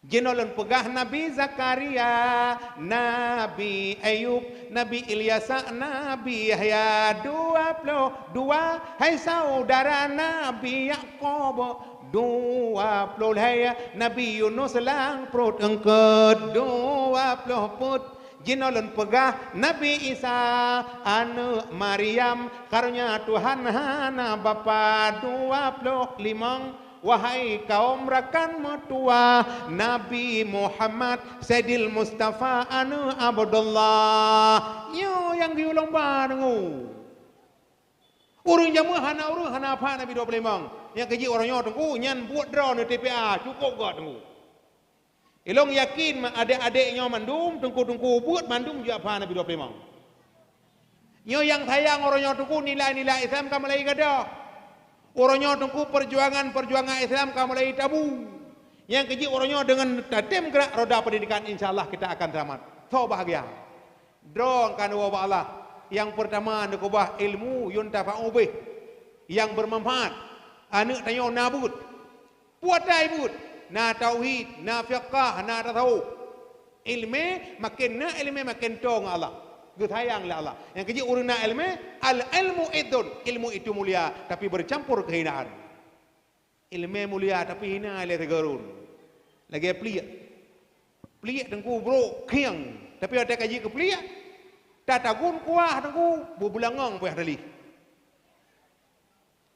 Jinoe lôn peugah Nabi Zakaria, Nabi Ayub, Nabi Ilyasa, Nabi Yahya, dua ploh dua hai saudara Nabi Yakub, dua ploh lhèe Nabi Yunus lam pruet eungkôt, dua ploh peuet jinoe lôn peugah Nabi Isa, aneuk Maryam, karunia Tuhan hana bapa, dua ploh limong wahai kaum rakan meutuwah, Nabi Muhammad, Saidil Mustafa, aneuk Abdullah. Nyoe nyang geuyue lomba deungoe. Ureueng jameun hana ureueng, hana apha Nabi dua ploh limong. Nyang keu jih uroe nyoe teungku, nyan buet droeneuh T P A, cukôp göt teungku. Ilôn yakin ma-, adék-adék nyoe mandum, teungku-teungku buet mandum jeuet apha Nabi dua ploh limong. Nyoe nyang sayang uroe nyoe teungku nilai-nilai Islam ka mulai gadôh. Uroe nyoe teungku perjuangan-perjuangan Islam ka mulai tabu. Nyang keu jih uroe nyoe deungon tatem grak roda pendidikan, insya Allah kita akan selamat. Soe bahagia. Droe ka neuwoe bak Allah. Nyang peurtama neukeubah ilmu yuntafa'u bih, nyang beumanfaat. Aneuk tanyoe na beuet. Peue ata beuet? Na tauhid, na fiqah, na tasawuf. Ileumèe, maken na ileumèe maken toe ngon Allah. Geusayang lé Allah. Nyang keu jih ureueng na ileumèe, al-ilmu izzun, ilmu itu mulia, tapi bercampur kehinaan. Ileumèe mulia, tapi hina lé sigoe ureueng. Lagèe pliek. Pliek teungku brôk khieng, tapi watèe ka jikeupliek, tatagun kuah teungku, beubeulangong payah teulieh.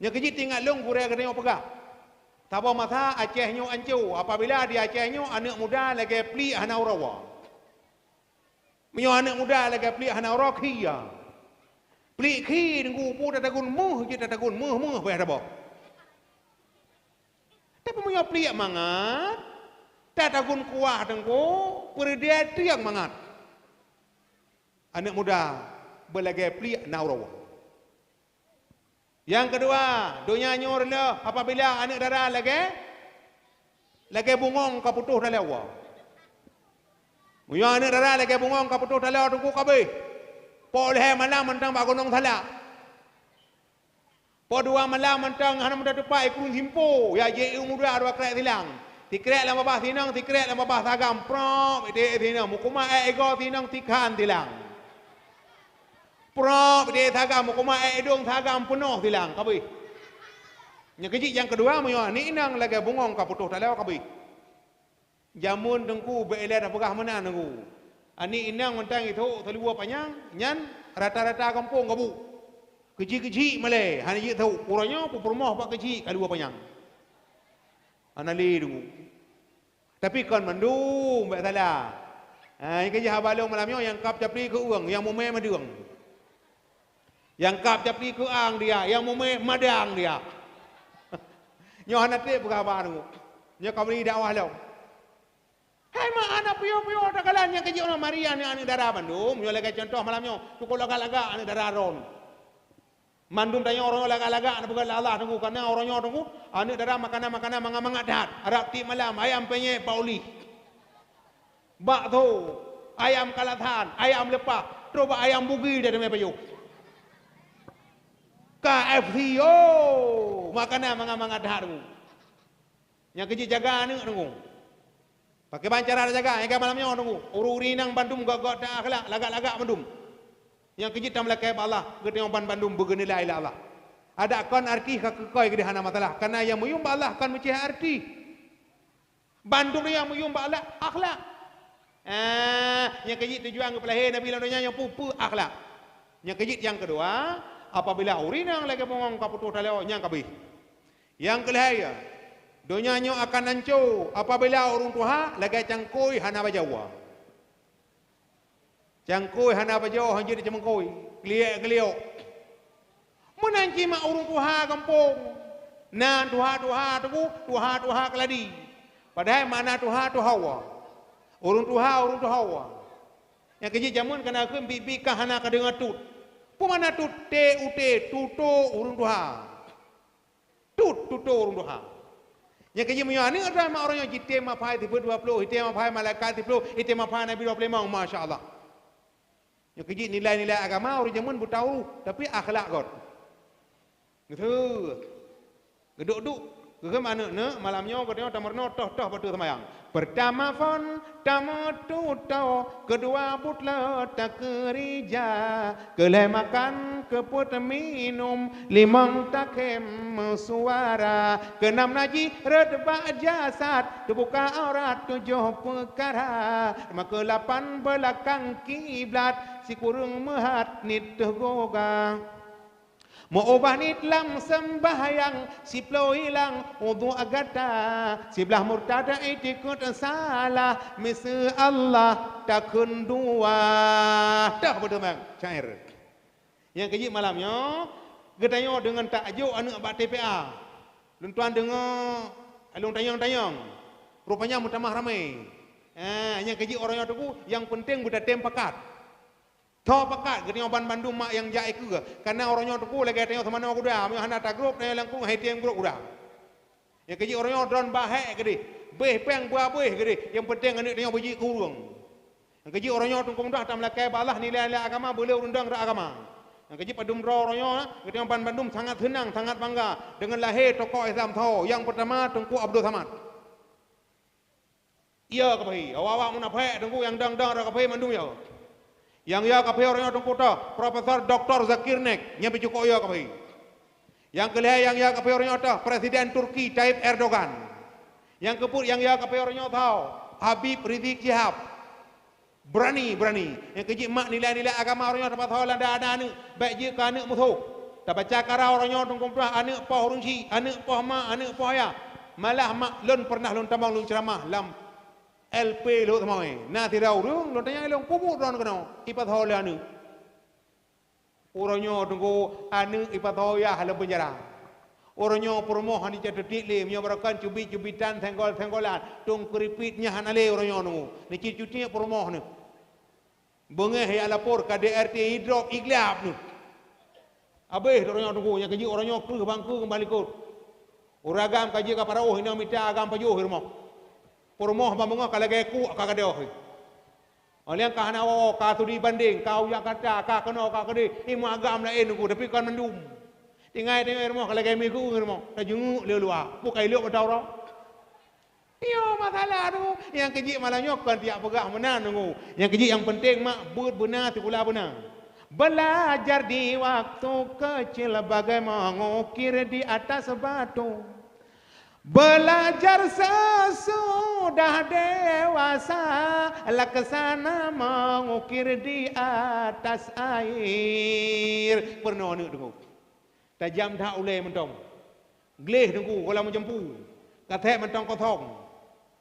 Nyang keu jih teuingat lôn gurèe geutanyoe peugah, saboh masa Aceh nyoe anco, apabila di Aceh nyoe aneuk muda lagèe pliek hana uroe. Meunyoe aneuk muda lagèe pliek hana uroe, khi ya. Pliek khi teungku, peue tatagun meuh jeuet, tatagun meuh-meuh payah saboh. Tapi meunyoe pliek mangat, tatagun kuah teungku, peureudèe tieng mangat. Aneuk muda beulagèe pliek na uroe. Nyang keudua, donya nyoe reuloh apabila aneuk dara lagèe, lagèe bungöng ka putôh taloe. Meunyoe aneuk dara lagèe bungöng ka putôh taloe teungku ka abéh. Po lhèe malam mantong bak gunong salak. Po dua malam mantong hana meuteumpat i krueng Simpo, ya jeuet i muda dua krek silang. Sikrek lam babah sinong, sikrek lam babah sagam, prok, ité sinong, meukumah èk igoe sinong, tikhan silang. Prok, ité sagam, meukumah èk idong sagam, peunoh silang, ka abéh. Nyang keu jih nyang keudua, meunyoe aneuk inong lagèe bungöng ka putôh taloe, ka abéh. Jameun teungku bèk ilèe tapeugah meunan teungku. Aneuk inong mantong jitôk saluwa panyang, nyan rata-rata gampông ka bu. Keuchik-keuchik malèe, hana jitôk. Uroe nyoe peurumoh bak keuchik ka luwa panyang. Hana lé teungku. Tapi kon mandum bèk salah. Ha, nyang keu jih haba lôn malam nyoe nyang kab capli keu ueng, nyang mumè madeueng. Nyang kab capli keu ang dia, nyang mumè madang dia. Nyoe hana trép peugah haba teungku. Nyoe ka bri dakwah lom. Hai mak, hana piôh-piôh takalon nyang keu jih uroe nyoe mari aneuk-aneuk dara bandum. Nyoe lagèe contoh malam nyoe, cukôp lagak-lagak aneuk dara droeneuh. Mandum tanyoe uroe nyoe lagak-lagak na peugah lé Allah teungku, kareuna uroe nyoe teungku, aneuk dara makanan-makanan mangat-mangat that. Arab tiep malam, ayam penyet bak uléh. Bakso, ayam kalasan, ayam leupah, trôh bak ayam bugil di atas mè pajoh. K F C, oh, makanan mangat-mangat that teungku. Nyang keu jih jaga aneuk teungku. Pakriban cara tajaga, nyang keu malam nyoe teungku. Ureueng-ureueng inong bandum göt-göt that akhlak, lagak-lagak bandum. Nyang keu jih tameulakèe bak Allah, geutanyoe ban bandum beugeunilai lé Allah. Adak kon artis ka keukai keudéh hana masalah, kareuna nyang meuyuem bak Allah kon meucéh artis. Bandum nyang meuyuem bak Allah akhlak. Ah, nyang keu jih tujuan geupeulahé Nabi lam donya nyoe peue-peue akhlak. Nyang keu jih nyang keudua, apabila ureueng inong lagèe bungöng ka putôh taloe, nyan ka abéh. Nyang keu lhèe, donya nyoe akan anco apabila ureueng tuha lagèe cangkôi hana bajawa. Cangkôi hana bajawa, han jeuet cangkôi, kliek-kliok. Meunan cit mak ureueng tuha gampông. Na tuha-tuha teungku, tuha-tuha keuladi. Padahai makna tuha, tuha wa. Ureueng tuha, ureueng tuha wa. Nyang keu jih jameun ka na kheun biet-biet ka hana ka deungö tut. Peue makna tut? T U T, tutoe ureueng tuha. Tut, tutoe ureueng tuha. Nyang keu jih meunyoe aneuk droe mak ureueng nyoe jitem meuhafai siplôh dua plôh, jitem meuhafai malaikat siplôh, jitem meuhafai Nabi dua plôh limong, masya Allah. Nyang keu jih nilai-nilai agama ureueng jameun beutau, tapi akhlak göt. Geuduek-duek. Geukheun aneuk-neuk, malam nyoe geutanyoe tameurunoe toh-toh bak teuk seumayang. Peurtama phon tameututoe, keudua buet le takeurija, keulhèe makan keupeuet minum, limong takhem meusuara, keunam najih rhot bak jasad, teubuka aurat tujoh peukara, meukeulapan beulakang kiblat, sikureueng meuhat niet teuh goga. Meu-ubah niet lam seumbahyang, siploh hilang udhu gata, siblah murtad itikeuet salah, miseue Allah takheun dua. Toh beuteumeung syair. Nyang keujeuet malam nyoe, geutanyoe deungon tajok aneuk bak T P A. Lôn tuan deungoe, lôn tanyong-tanyong. Rupanya meutamah ramé. Eh, nyang keujeuet uroe nyoe teungku, nyang peunteng beutatem pakat. Tho pakat geutanyoe ban bandum mak nyang jak ikeue, kareuna uroe nyoe teungku lagèe tanyoe seumanoe guda, meunyoe hana tagrôp tanyoe lam krueng, hai tem grôp guda. Nyang keujeuet uroe nyoe droen bahèk keudeh, beuh péng bua beuh keudeh, nyang peunteng aneuk tanyoe beujeuet keu ureueng. Nyang keujeuet uroe nyoe teungku mudah tameulakèe bak Allah nilai-nilai agama, beu le ureueng dong rot agama. Nyang keujeuet padum droe uroe nyoe geutanyoe ban bandum sangat seunang, sangat bangga deungon lahé tokoh Islam tho, nyang peurtama Teungku Abdul Samad. Yo kapeuhi, awak-awak munafék teungku nyang dang-dang rot kapeuhi mandum yo. Nyang yo kapeuhi uroe nyoe teungku toh, Profesor Doktor Zakir Naik, nyan pih cukôp yo kapeuhi. Nyang keulhèe nyang yo kapeuhi uroe nyoe toh, Presiden Turki Tayyip Erdogan. Nyang keupeuet nyang yo kapeuhi uroe nyoe toh, Habib Rizik Syihab. Beurani, beurani. Nyang keujeuet mak nilai-nilai agama uroe nyoe tapasoe lam dada aneuk, bèk jeuet keu aneuk musoh. Tabaca kara uroe nyoe teungku mudah aneuk poh ureueng chik, aneuk poh ma, aneuk poh ayah. Malah mak lôn peureunah lôn tamong lôn ceuramah lam L P Lhokseumawe. Na sidroe ureueng lôn tanyong ilôn, "Peue buet droen keunoe ipasoe lé aneuk?" Uroe nyoe teungku aneuk ipasoe yah lam peunjara. Uroe nyoe peurumoh hana jiteubiet lé, meunyoe barokon cubiet-cubitan, senggol-senggolan, tông keuripit nyan hana lé uroe nyoe teungku. Neucit-cutiek peurumoh neuh. Beungéh jak lapor ka D R T idrop iglap neuh. Abéh uroe nyoe teungku, nyang keujeuet uroe nyoe kreueh bangkeue keumbali likot. Ureueng agam ka jeuet ka parôh, inoe mita agam pajoh i rumoh. Peurumoh ban beungoh ka lagèe kuek ka gadôh. Óh lheueh ka hana woe, ka studi banding, ka u Jakarta, ka keunoe, ka keudeh, ilmu agam laén teungku, tapi kon mandum. Tinggai tanyoe i rumoh ka lagèe miseue i rumoh, tajeungeuk lé luwa, bukai lhok mata uroe. Nyoe masalah tu, nyang keujeuet malam nyoe kon tiyak peugah meunan teungku. Nyang keujeuet nyang peunteng mak beuet beuna sikula beuna. Belajar di waktu kecil bagaimana mengukir di atas batu. Belajar sesudah dewasa laksana mengukir di atas air. Peurunoe aneuk teungku. Tajam that ulèe mantong. Gleh teungku, goh lam meujampu. Ka thèk mantong kosong.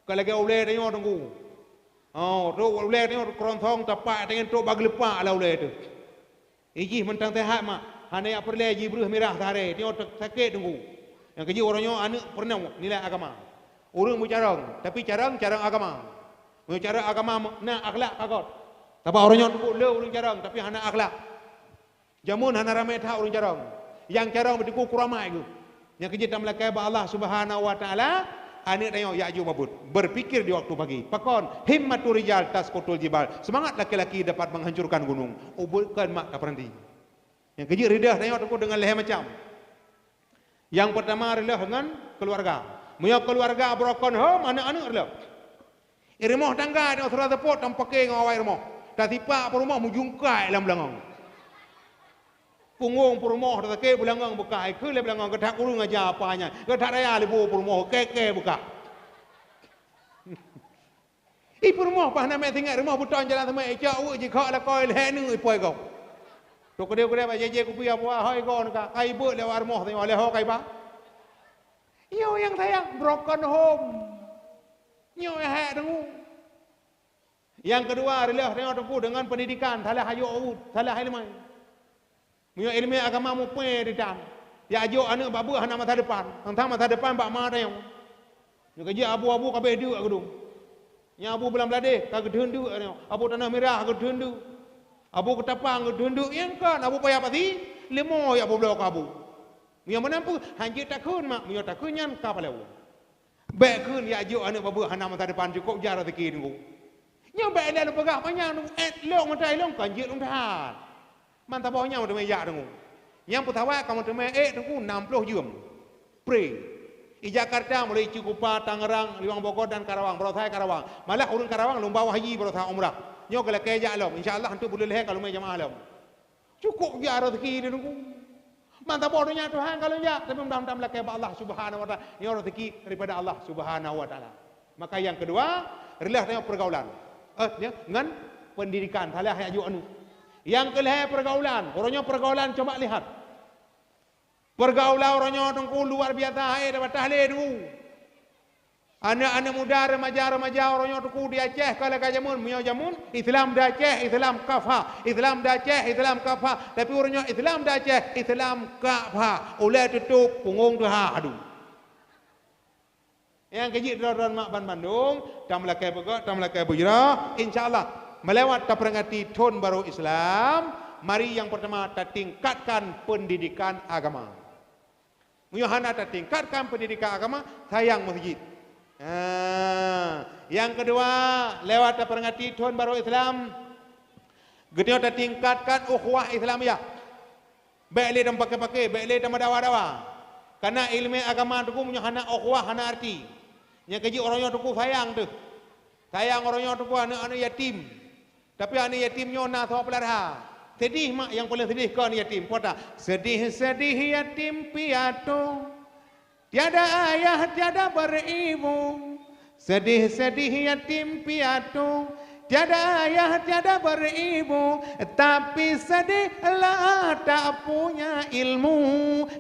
Ka lagèe ulèe tanyoe teungku. Oh, trok ulèe tanyoe keurontong tapak tangen trok bak geuleupak lam ulèe teuh. Ijih mantong seuhat mak, hana jak peureulèe jibreuh mirah sehari, tanyoe sakét teungku. Nyang keujeuet uroe nyoe aneuk peurunoe nilai agama. Ureueng meucarông, tapi carông, carông agama. Meunyoe carông agama na akhlak ka göt. Sabab uroe nyoe teungku le ureueng carông tapi hana akhlak. Jameun hana ramé that ureueng carông. Nyang carông beuteungku kurama geuh. Nyang keujeuet tameulakèe bak Allah Subhanahu wa Taala, aneuk tanyoe jak jok bak beuet. Berpikir di waktu pagi. Pakon? Himmatur rijal tasqutul jibal. Semangat laki-laki dapat menghancurkan gunung. Ubeutkon mak ka peuranti. Nyang keujeuet ridoh tanyoe teungku deungon lhèe macam. Nyang peurtama ridoh ngon keuluwarga. Meunyoe keuluwarga broken home, aneuk-aneuk ridoh. I rumoh tangga nyoe sira seupôt tampake ngon awai rumoh. Tasipak peurumoh meujungkai lam beulangong. Punggong peurumoh tasakét beulangong beukah, ikheun lé beulangong, "Geutak ureueng aja apa nyan, geutak raya libô peurumoh, kèe-kèe beukah." I peurumoh paih na mè singet rumoh beuton jalan seumè, icok uek jikhok lakoe lhèe neu ipoi gob. Trok keudeh-keudeh bak jijé kupi apa hôi gob neuka, kai beuet lewat rumoh tanyoe lé ho kai ba. Nyoe nyang sayang broken home. Nyoe hèk deungoe. Nyang keudua, reuloh tanyoe teungku deungon peundidikan, salah ayok uet, salah ileumèe. Meunyoe ileumèe agama muphom ditan, jak jok aneuk bak beuet hana masa depan, teuntang masa depan bak ma tanyoe. Nyoe ka jeuet abu-abu ka abéh deuk keudong. Nyang abu Bangladesh ka geutheun deuk tanyoe, abu Tanah Merah ka geutheun deuk. Abu Keutapang ka geutheun deuk, nyang kon abu payah pasi, leumo jak peubloe keu abu. Meunyoe meunan peue, hanjeuet takheun mak, meunyoe takheun nyan ka palau. Bèk kheun jak jok aneuk bak beuet hana masa depan, cukôp jak raseuki teungku. Nyoe bèk ilèe lôn peugah panyang teungku, eh, lôn meutai lôn kon jeuet lôn that. Man saboh nyan teumé jak teungku. Nyang peusawat kamoe teumé ék Teungku nam ploh jeuem. Pre. I Jakarta mulai Cikupa, Tangerang, Limbabumbong dan Karawang, baroesa Karawang. Malah ureuëng Karawang lôn bawa haji baroesa umrah. Nyoe geulakée jak lom, insya Allah untuk buleuen lhée ka lôn jamaah lom. Cukup jak rezeki di Teungku. Mantap boh donya Tuhan kalau jak, tapi mudah-mudahan lakée bak Allah Subhanahu wa Taala. Nyoe rezeki daripada Allah Subhanahu wa Taala. Maka yang kedua, reulah tengok pergaulan. Eh, ya, ngan pendidikan, salah ya juk anu. Yang kelhée pergaulan, uroe nyoe pergaulan coba lihat. Pergaulan uroe nyoe Teungku luar biasa, hai dah batah lé Teungku. Aneuk-aneuk muda, remaja-remaja uroe nyoe Teungku di Aceh ka lagée jameun, meunyoe jameun Islam di Aceh, Islam kafa, Islam di Aceh, Islam kafa. Tapi uroe nyoe Islam di Aceh, Islam kafa. Ulée tutup pungong tuha adu. Nyang keujeuet droe-droe mak banmandum, tameulakée beugét, tameulakée beujroh, insya Allah meulewat taperingati thon barô Islam, mari nyang peurtama tatingkatkan pendidikan agama. Meunyoe hana tatingkatkan pendidikan agama, sayang meuseujid. Ha, nyang keudua, lewat taperingati thon barô Islam, geutanyoe tatingkatkan ukhuwah Islamiyah. Bék lé tameupaké-paké, bék lé tameudawa-dawa. Karena iéleumé agama Teungku meunyoe hana ukhuwah, hana arti. Nyang keujeuet uroe nyoe Teungku sayang teuh. Sayang uroe nyoe Teungku aneuk-aneuk yatim. Tapi aneuk yatim nyoe na soe peulara. Sedih mak, nyang paleng sedih keu aneuk yatim. Peue ta? Sedih-sedih yatim piatu, tiada ayah, tiada beribu. Sedih-sedih yatim piatu, tiada ayah, tiada beribu. Tapi sedihlah tak punya ilmu.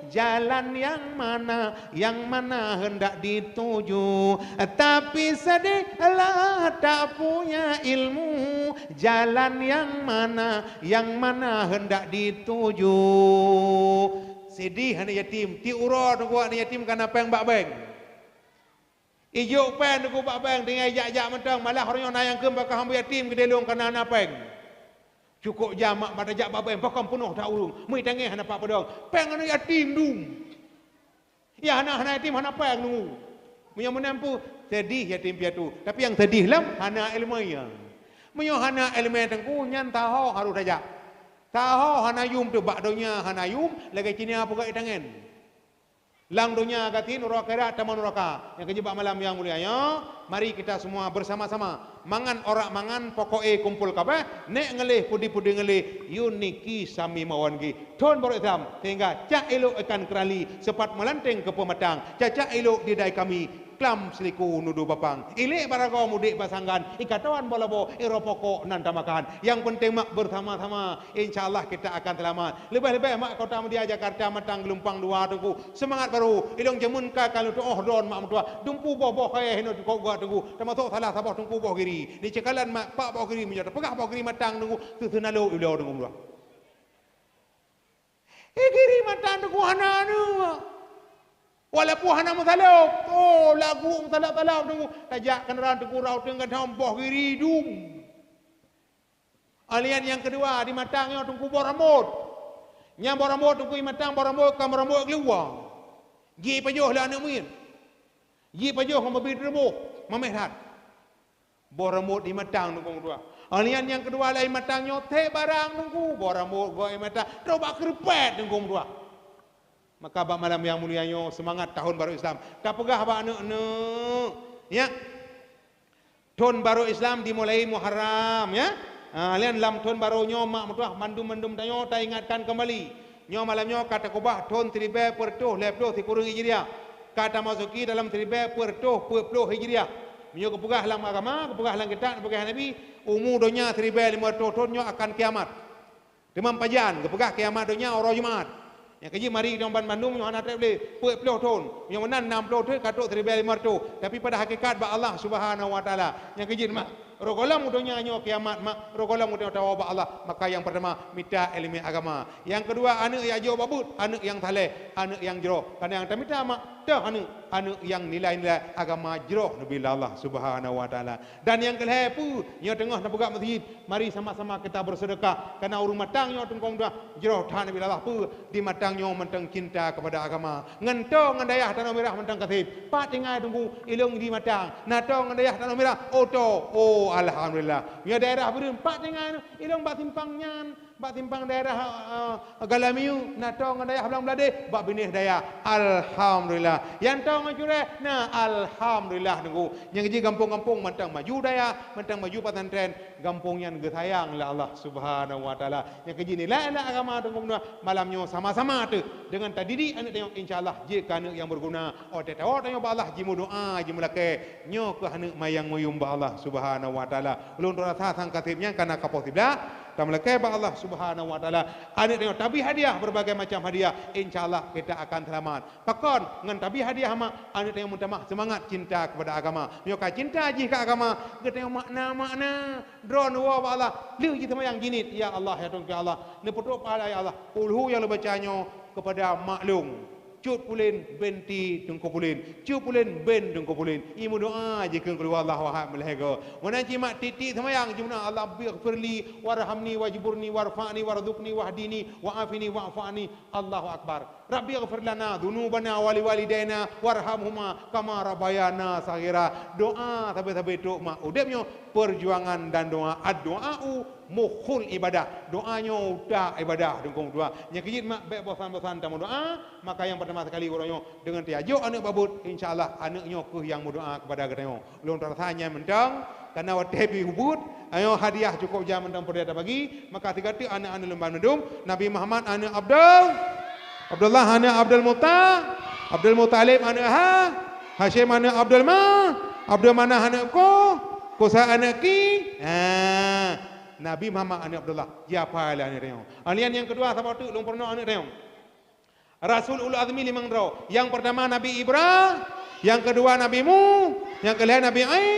Jalan yang mana, yang mana hendak dituju? Tapi sedihlah tak punya ilmu. Jalan yang mana, yang mana hendak dituju? Sedih aneuk yatim, tiep uroe Teungku aneuk yatim ka na péng bak bank. Ijok péng Teungku bak bank, tinggai jak-jak mantong, malah uroe nyoe na nyang kheun bak kah hamba yatim keudéh lôn ka na péng. Cukup jam mak bak tajak bak bank, pakon peunoh that ureuëng, meuitangéh hana pat peudong. Péng aneuk yatim dum. Ya hana, hana yatim hana péng Teungku. Meunyoe meunan peue, sedih yatim piatu. Tapi nyang sedih lom hana iéleumé. Meunyoe hana iéleumé Teungku, nyan taho harôh tajak. Taho hana yum teuh bak donya hana yum, lagée Cina peugah itangen. Lam donya gasien, uroe akhirat tamong nuraka. Nyang keujeuet bak malam nyang mulia nyoe, mari kita semua bersama-sama mangan orak mangan, pokok e kumpul kabeh, nék ngeuleh pudi-pudi ngeuleh, yue niki sami mawon gih. Thon barô Islam, sehingga cak ilok ikan kerali, sepat meulanteng keu peumatang, cacak ilok didai kami, klam seuliku nudu bapang. Ilek baragoe mudek basanggan, ikatoan bolobo, iroe pokok nan tamakan. Nyang penting mak bersama-sama, insya Allah kita akan selamat. Leubeh-leubeh mak kota mulia Jakarta mantong geulumpang dua Teungku. Seumangat barô, ilong jameun ka ka lôn tuoh droen mak meutuah. Dumpu boh-boh kayée hinoe tukok gak Teungku. Teumasok salah saboh Teungku Boh Giri. Di Cekalan mak pak Boh Giri meunyoe tapeugah Boh Giri mantong Teungku. Seuseunalo ilong Teungku meutuah. Di Giri mantong Teungku hana aneuk. Walaupun hana meusaleueb, oh lagu meusalab-salab Teungku. Tajak keuneurang Teungku rau teungoh Boh Giri dum. Alian nyang keudua di mantong nyoe Teungku boh rambot. Nyang boh rambot Teungku di mantong boh rambot ka meurambot keuluwa. Jipajoh lé aneuk miet. Jipajoh ngon babi teureubôh, mameh that. Boh rambot di mantong Teungku meutuah. Alian nyang keudua lé mantong nyoe thek barang Teungku, boh rambot gok di mantong, trok bak keureupet Teungku meutuah. Maka bak malam nyang mulia nyoe, seumangat tahun baru Islam. Tapeugah bak aneuk-aneuk, ya. Thon baru Islam dimulai Muharram, ya. Ha, lian lam thon baru nyoe mak meutuah mandum-mandum tanyoe taingatkan kembali. Nyoe malam nyoe ka takubah thon siribée peuet reutôh lhée ploh sikureueng Hijriah. Ka tamasuki dalam siribée peuet reutôh peuet ploh Hijriah. Meunyoe geupeugah lam agama, geupeugah lam kitab, geupeugah Nabi, umu donya siribée limong reutôh thon nyoe akan kiamat. Teuma pajan geupeugah kiamat donya uroe Jumat. Nyang keujeuet mari dong banmandum nyoe hana treb lé, peuet ploh thon. Nyoe meunan nam ploh thon ka trok siribée limong reutôh. Tapi pada hakikat bak Allah Subhanahu wa Taala. Nyang keujeuet mak, roh gohlom donya nyoe kiamat mak, roh gohlom donya tawoe bak Allah. Maka nyang peurtama mita iéleumé agama. Nyang keudua aneuk nyang jok bak beuet, aneuk nyang saleh, aneuk nyang jroh. Karena nyang tamita mak, toh aneuk, aneuk nyang nilai-nilai agama jroh neubi lé Allah Subhanahu wa Taala. Dan nyang keulhée peue, nyoe teungoh tapeugah meuseujid, mari sama-sama kita bersedekah. Karena ureuëng mantong nyoe Teungku meutuah jroh that neubi lé Allah peue, di mantong nyoe mantong cinta kepada agama. Ngon toh ngon dayah Tanoh Mirah mantong kaseb. Pat tinggai Teungku, ilong di mantong. Na toh ngon dayah Tanoh Mirah, oh toh, oh alhamdulillah. Nyoe daerah Beureuen, pat tinggai ilong bak simpang nyan. Bak simpang daerah, eh, Galamiu, na toe ngon dayah Blang Bladeh, bak binéh dayah. Alhamdulillah. Nyang toe ngon Cureh, na alhamdulillah teungku. Nyang jih gampông-gampông mantong maju dayah, mantong maju pesantren, gampông nyan geusayang lé Allah Subhanahu wa Taala. Nyang keujih nilai-nilai agama teungku, malam nyoe sama-sama teuh deungon tadidik aneuk tanyoe, insya Allah jeuet keu aneuk nyang beuguna. Watée tawök tanyoe bak Allah, jimeudoá, jimeulakée, nyoe keuh aneuk ma nyang meuyuem bak Allah Subhanahu wa Taala. Ulôn rasa sang kaseb nyan kana kapoh siblah, tameulakée bak Allah Subhanahu wa Taala. Aneuk tanyoe tabri hadiah, berbagai macam hadiah, insya Allah kita akan selamat. Pakon ngon tabri hadiah mak, aneuk tanyoe meutamah seumangat cinta kepada agama. Meunyoe ka cinta jih keu agama, geutanyoe makna-makna, droeneuh woe bak Allah, lheueh jiseumayang jiniet, "Ya Allah, ya Tuhan, ya Allah, neupeutrok pahala, ya Allah, kulhu nyang lôn baca nyoe kepada mak lôn. Cut Pulen binti Teungku Pulen, Cut Pulen bin Teungku Pulen." Imeudoá jikheun qul huwallahu ahad meulhèe goe. Meunan cit mak tiek-tiek seumayang jimeudoá, "Rabbighfirli warhamni wajburni warfa'ni warzuqni wahdini wa'afini wa'fu anni." Allahu Akbar. "Rabbighfir lana dzunubana wa liwalidaina warhamhuma kama rabbayana shaghira." Doá sabe-sabe trok mak udeb nyoe, perjuangan dan doa. Ad-du'a'u mukhul ibadah. Doa nyoe utak ibadah, dukong doa. Nyang keujeuet mak bék bosan-bosan tameudoá, maka nyang pertama sekali uroe nyoe deungon tajok aneuk bak buet, insya Allah aneuk nyoe keuh nyang meudoá kepada geutanyoe. Lôn rasa nyan mantong, karena watée pih ubit, ayo hadiah cukup jam mantong peue tabagi, maka sigoe teuk aneuk-aneuk lôn ban mandum, Nabi Muhammad aneuk Abdul, Abdullah aneuk Abdul Muta, Abdul Muthalib aneuk Ha, Hasyim aneuk Abdul Ma, Abdul Manaf aneuk Ko, Kusa aneuk Ki, ha, Nabi Muhammad aneuk Abdullah, jiapa lé aneuk tanyoe. Alian nyang keudua saboh teuk lôn peurunoe aneuk tanyoe. Rasul ulul azmi limong droe. Nyang peurtama Nabi Ibra, nyang keudua Nabi Mu, nyang keulhèe Nabi Ai,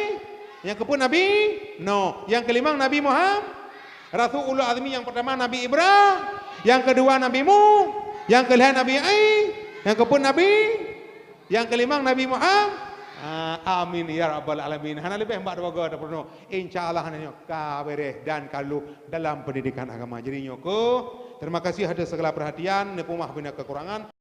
nyang keupeuet Nabi Nuh, nyang keulimong Nabi Muham-, Rasul ulul azmi nyang peurtama Nabi Ibra, nyang keudua Nabi Mu, nyang keulhèe Nabi Ai, nyang keupeuet Nabi, nyang keulimong Nabi Muham-, ah, amin ya rabbal alamin. Hana leubeh bak dua goe tapeurunoe. Insya Allah nyoe ka beres dan ka lheueh dalam pendidikan agama. Jadi nyoe keuh, terima kasih atas segala perhatian, neupeumah bina kekurangan.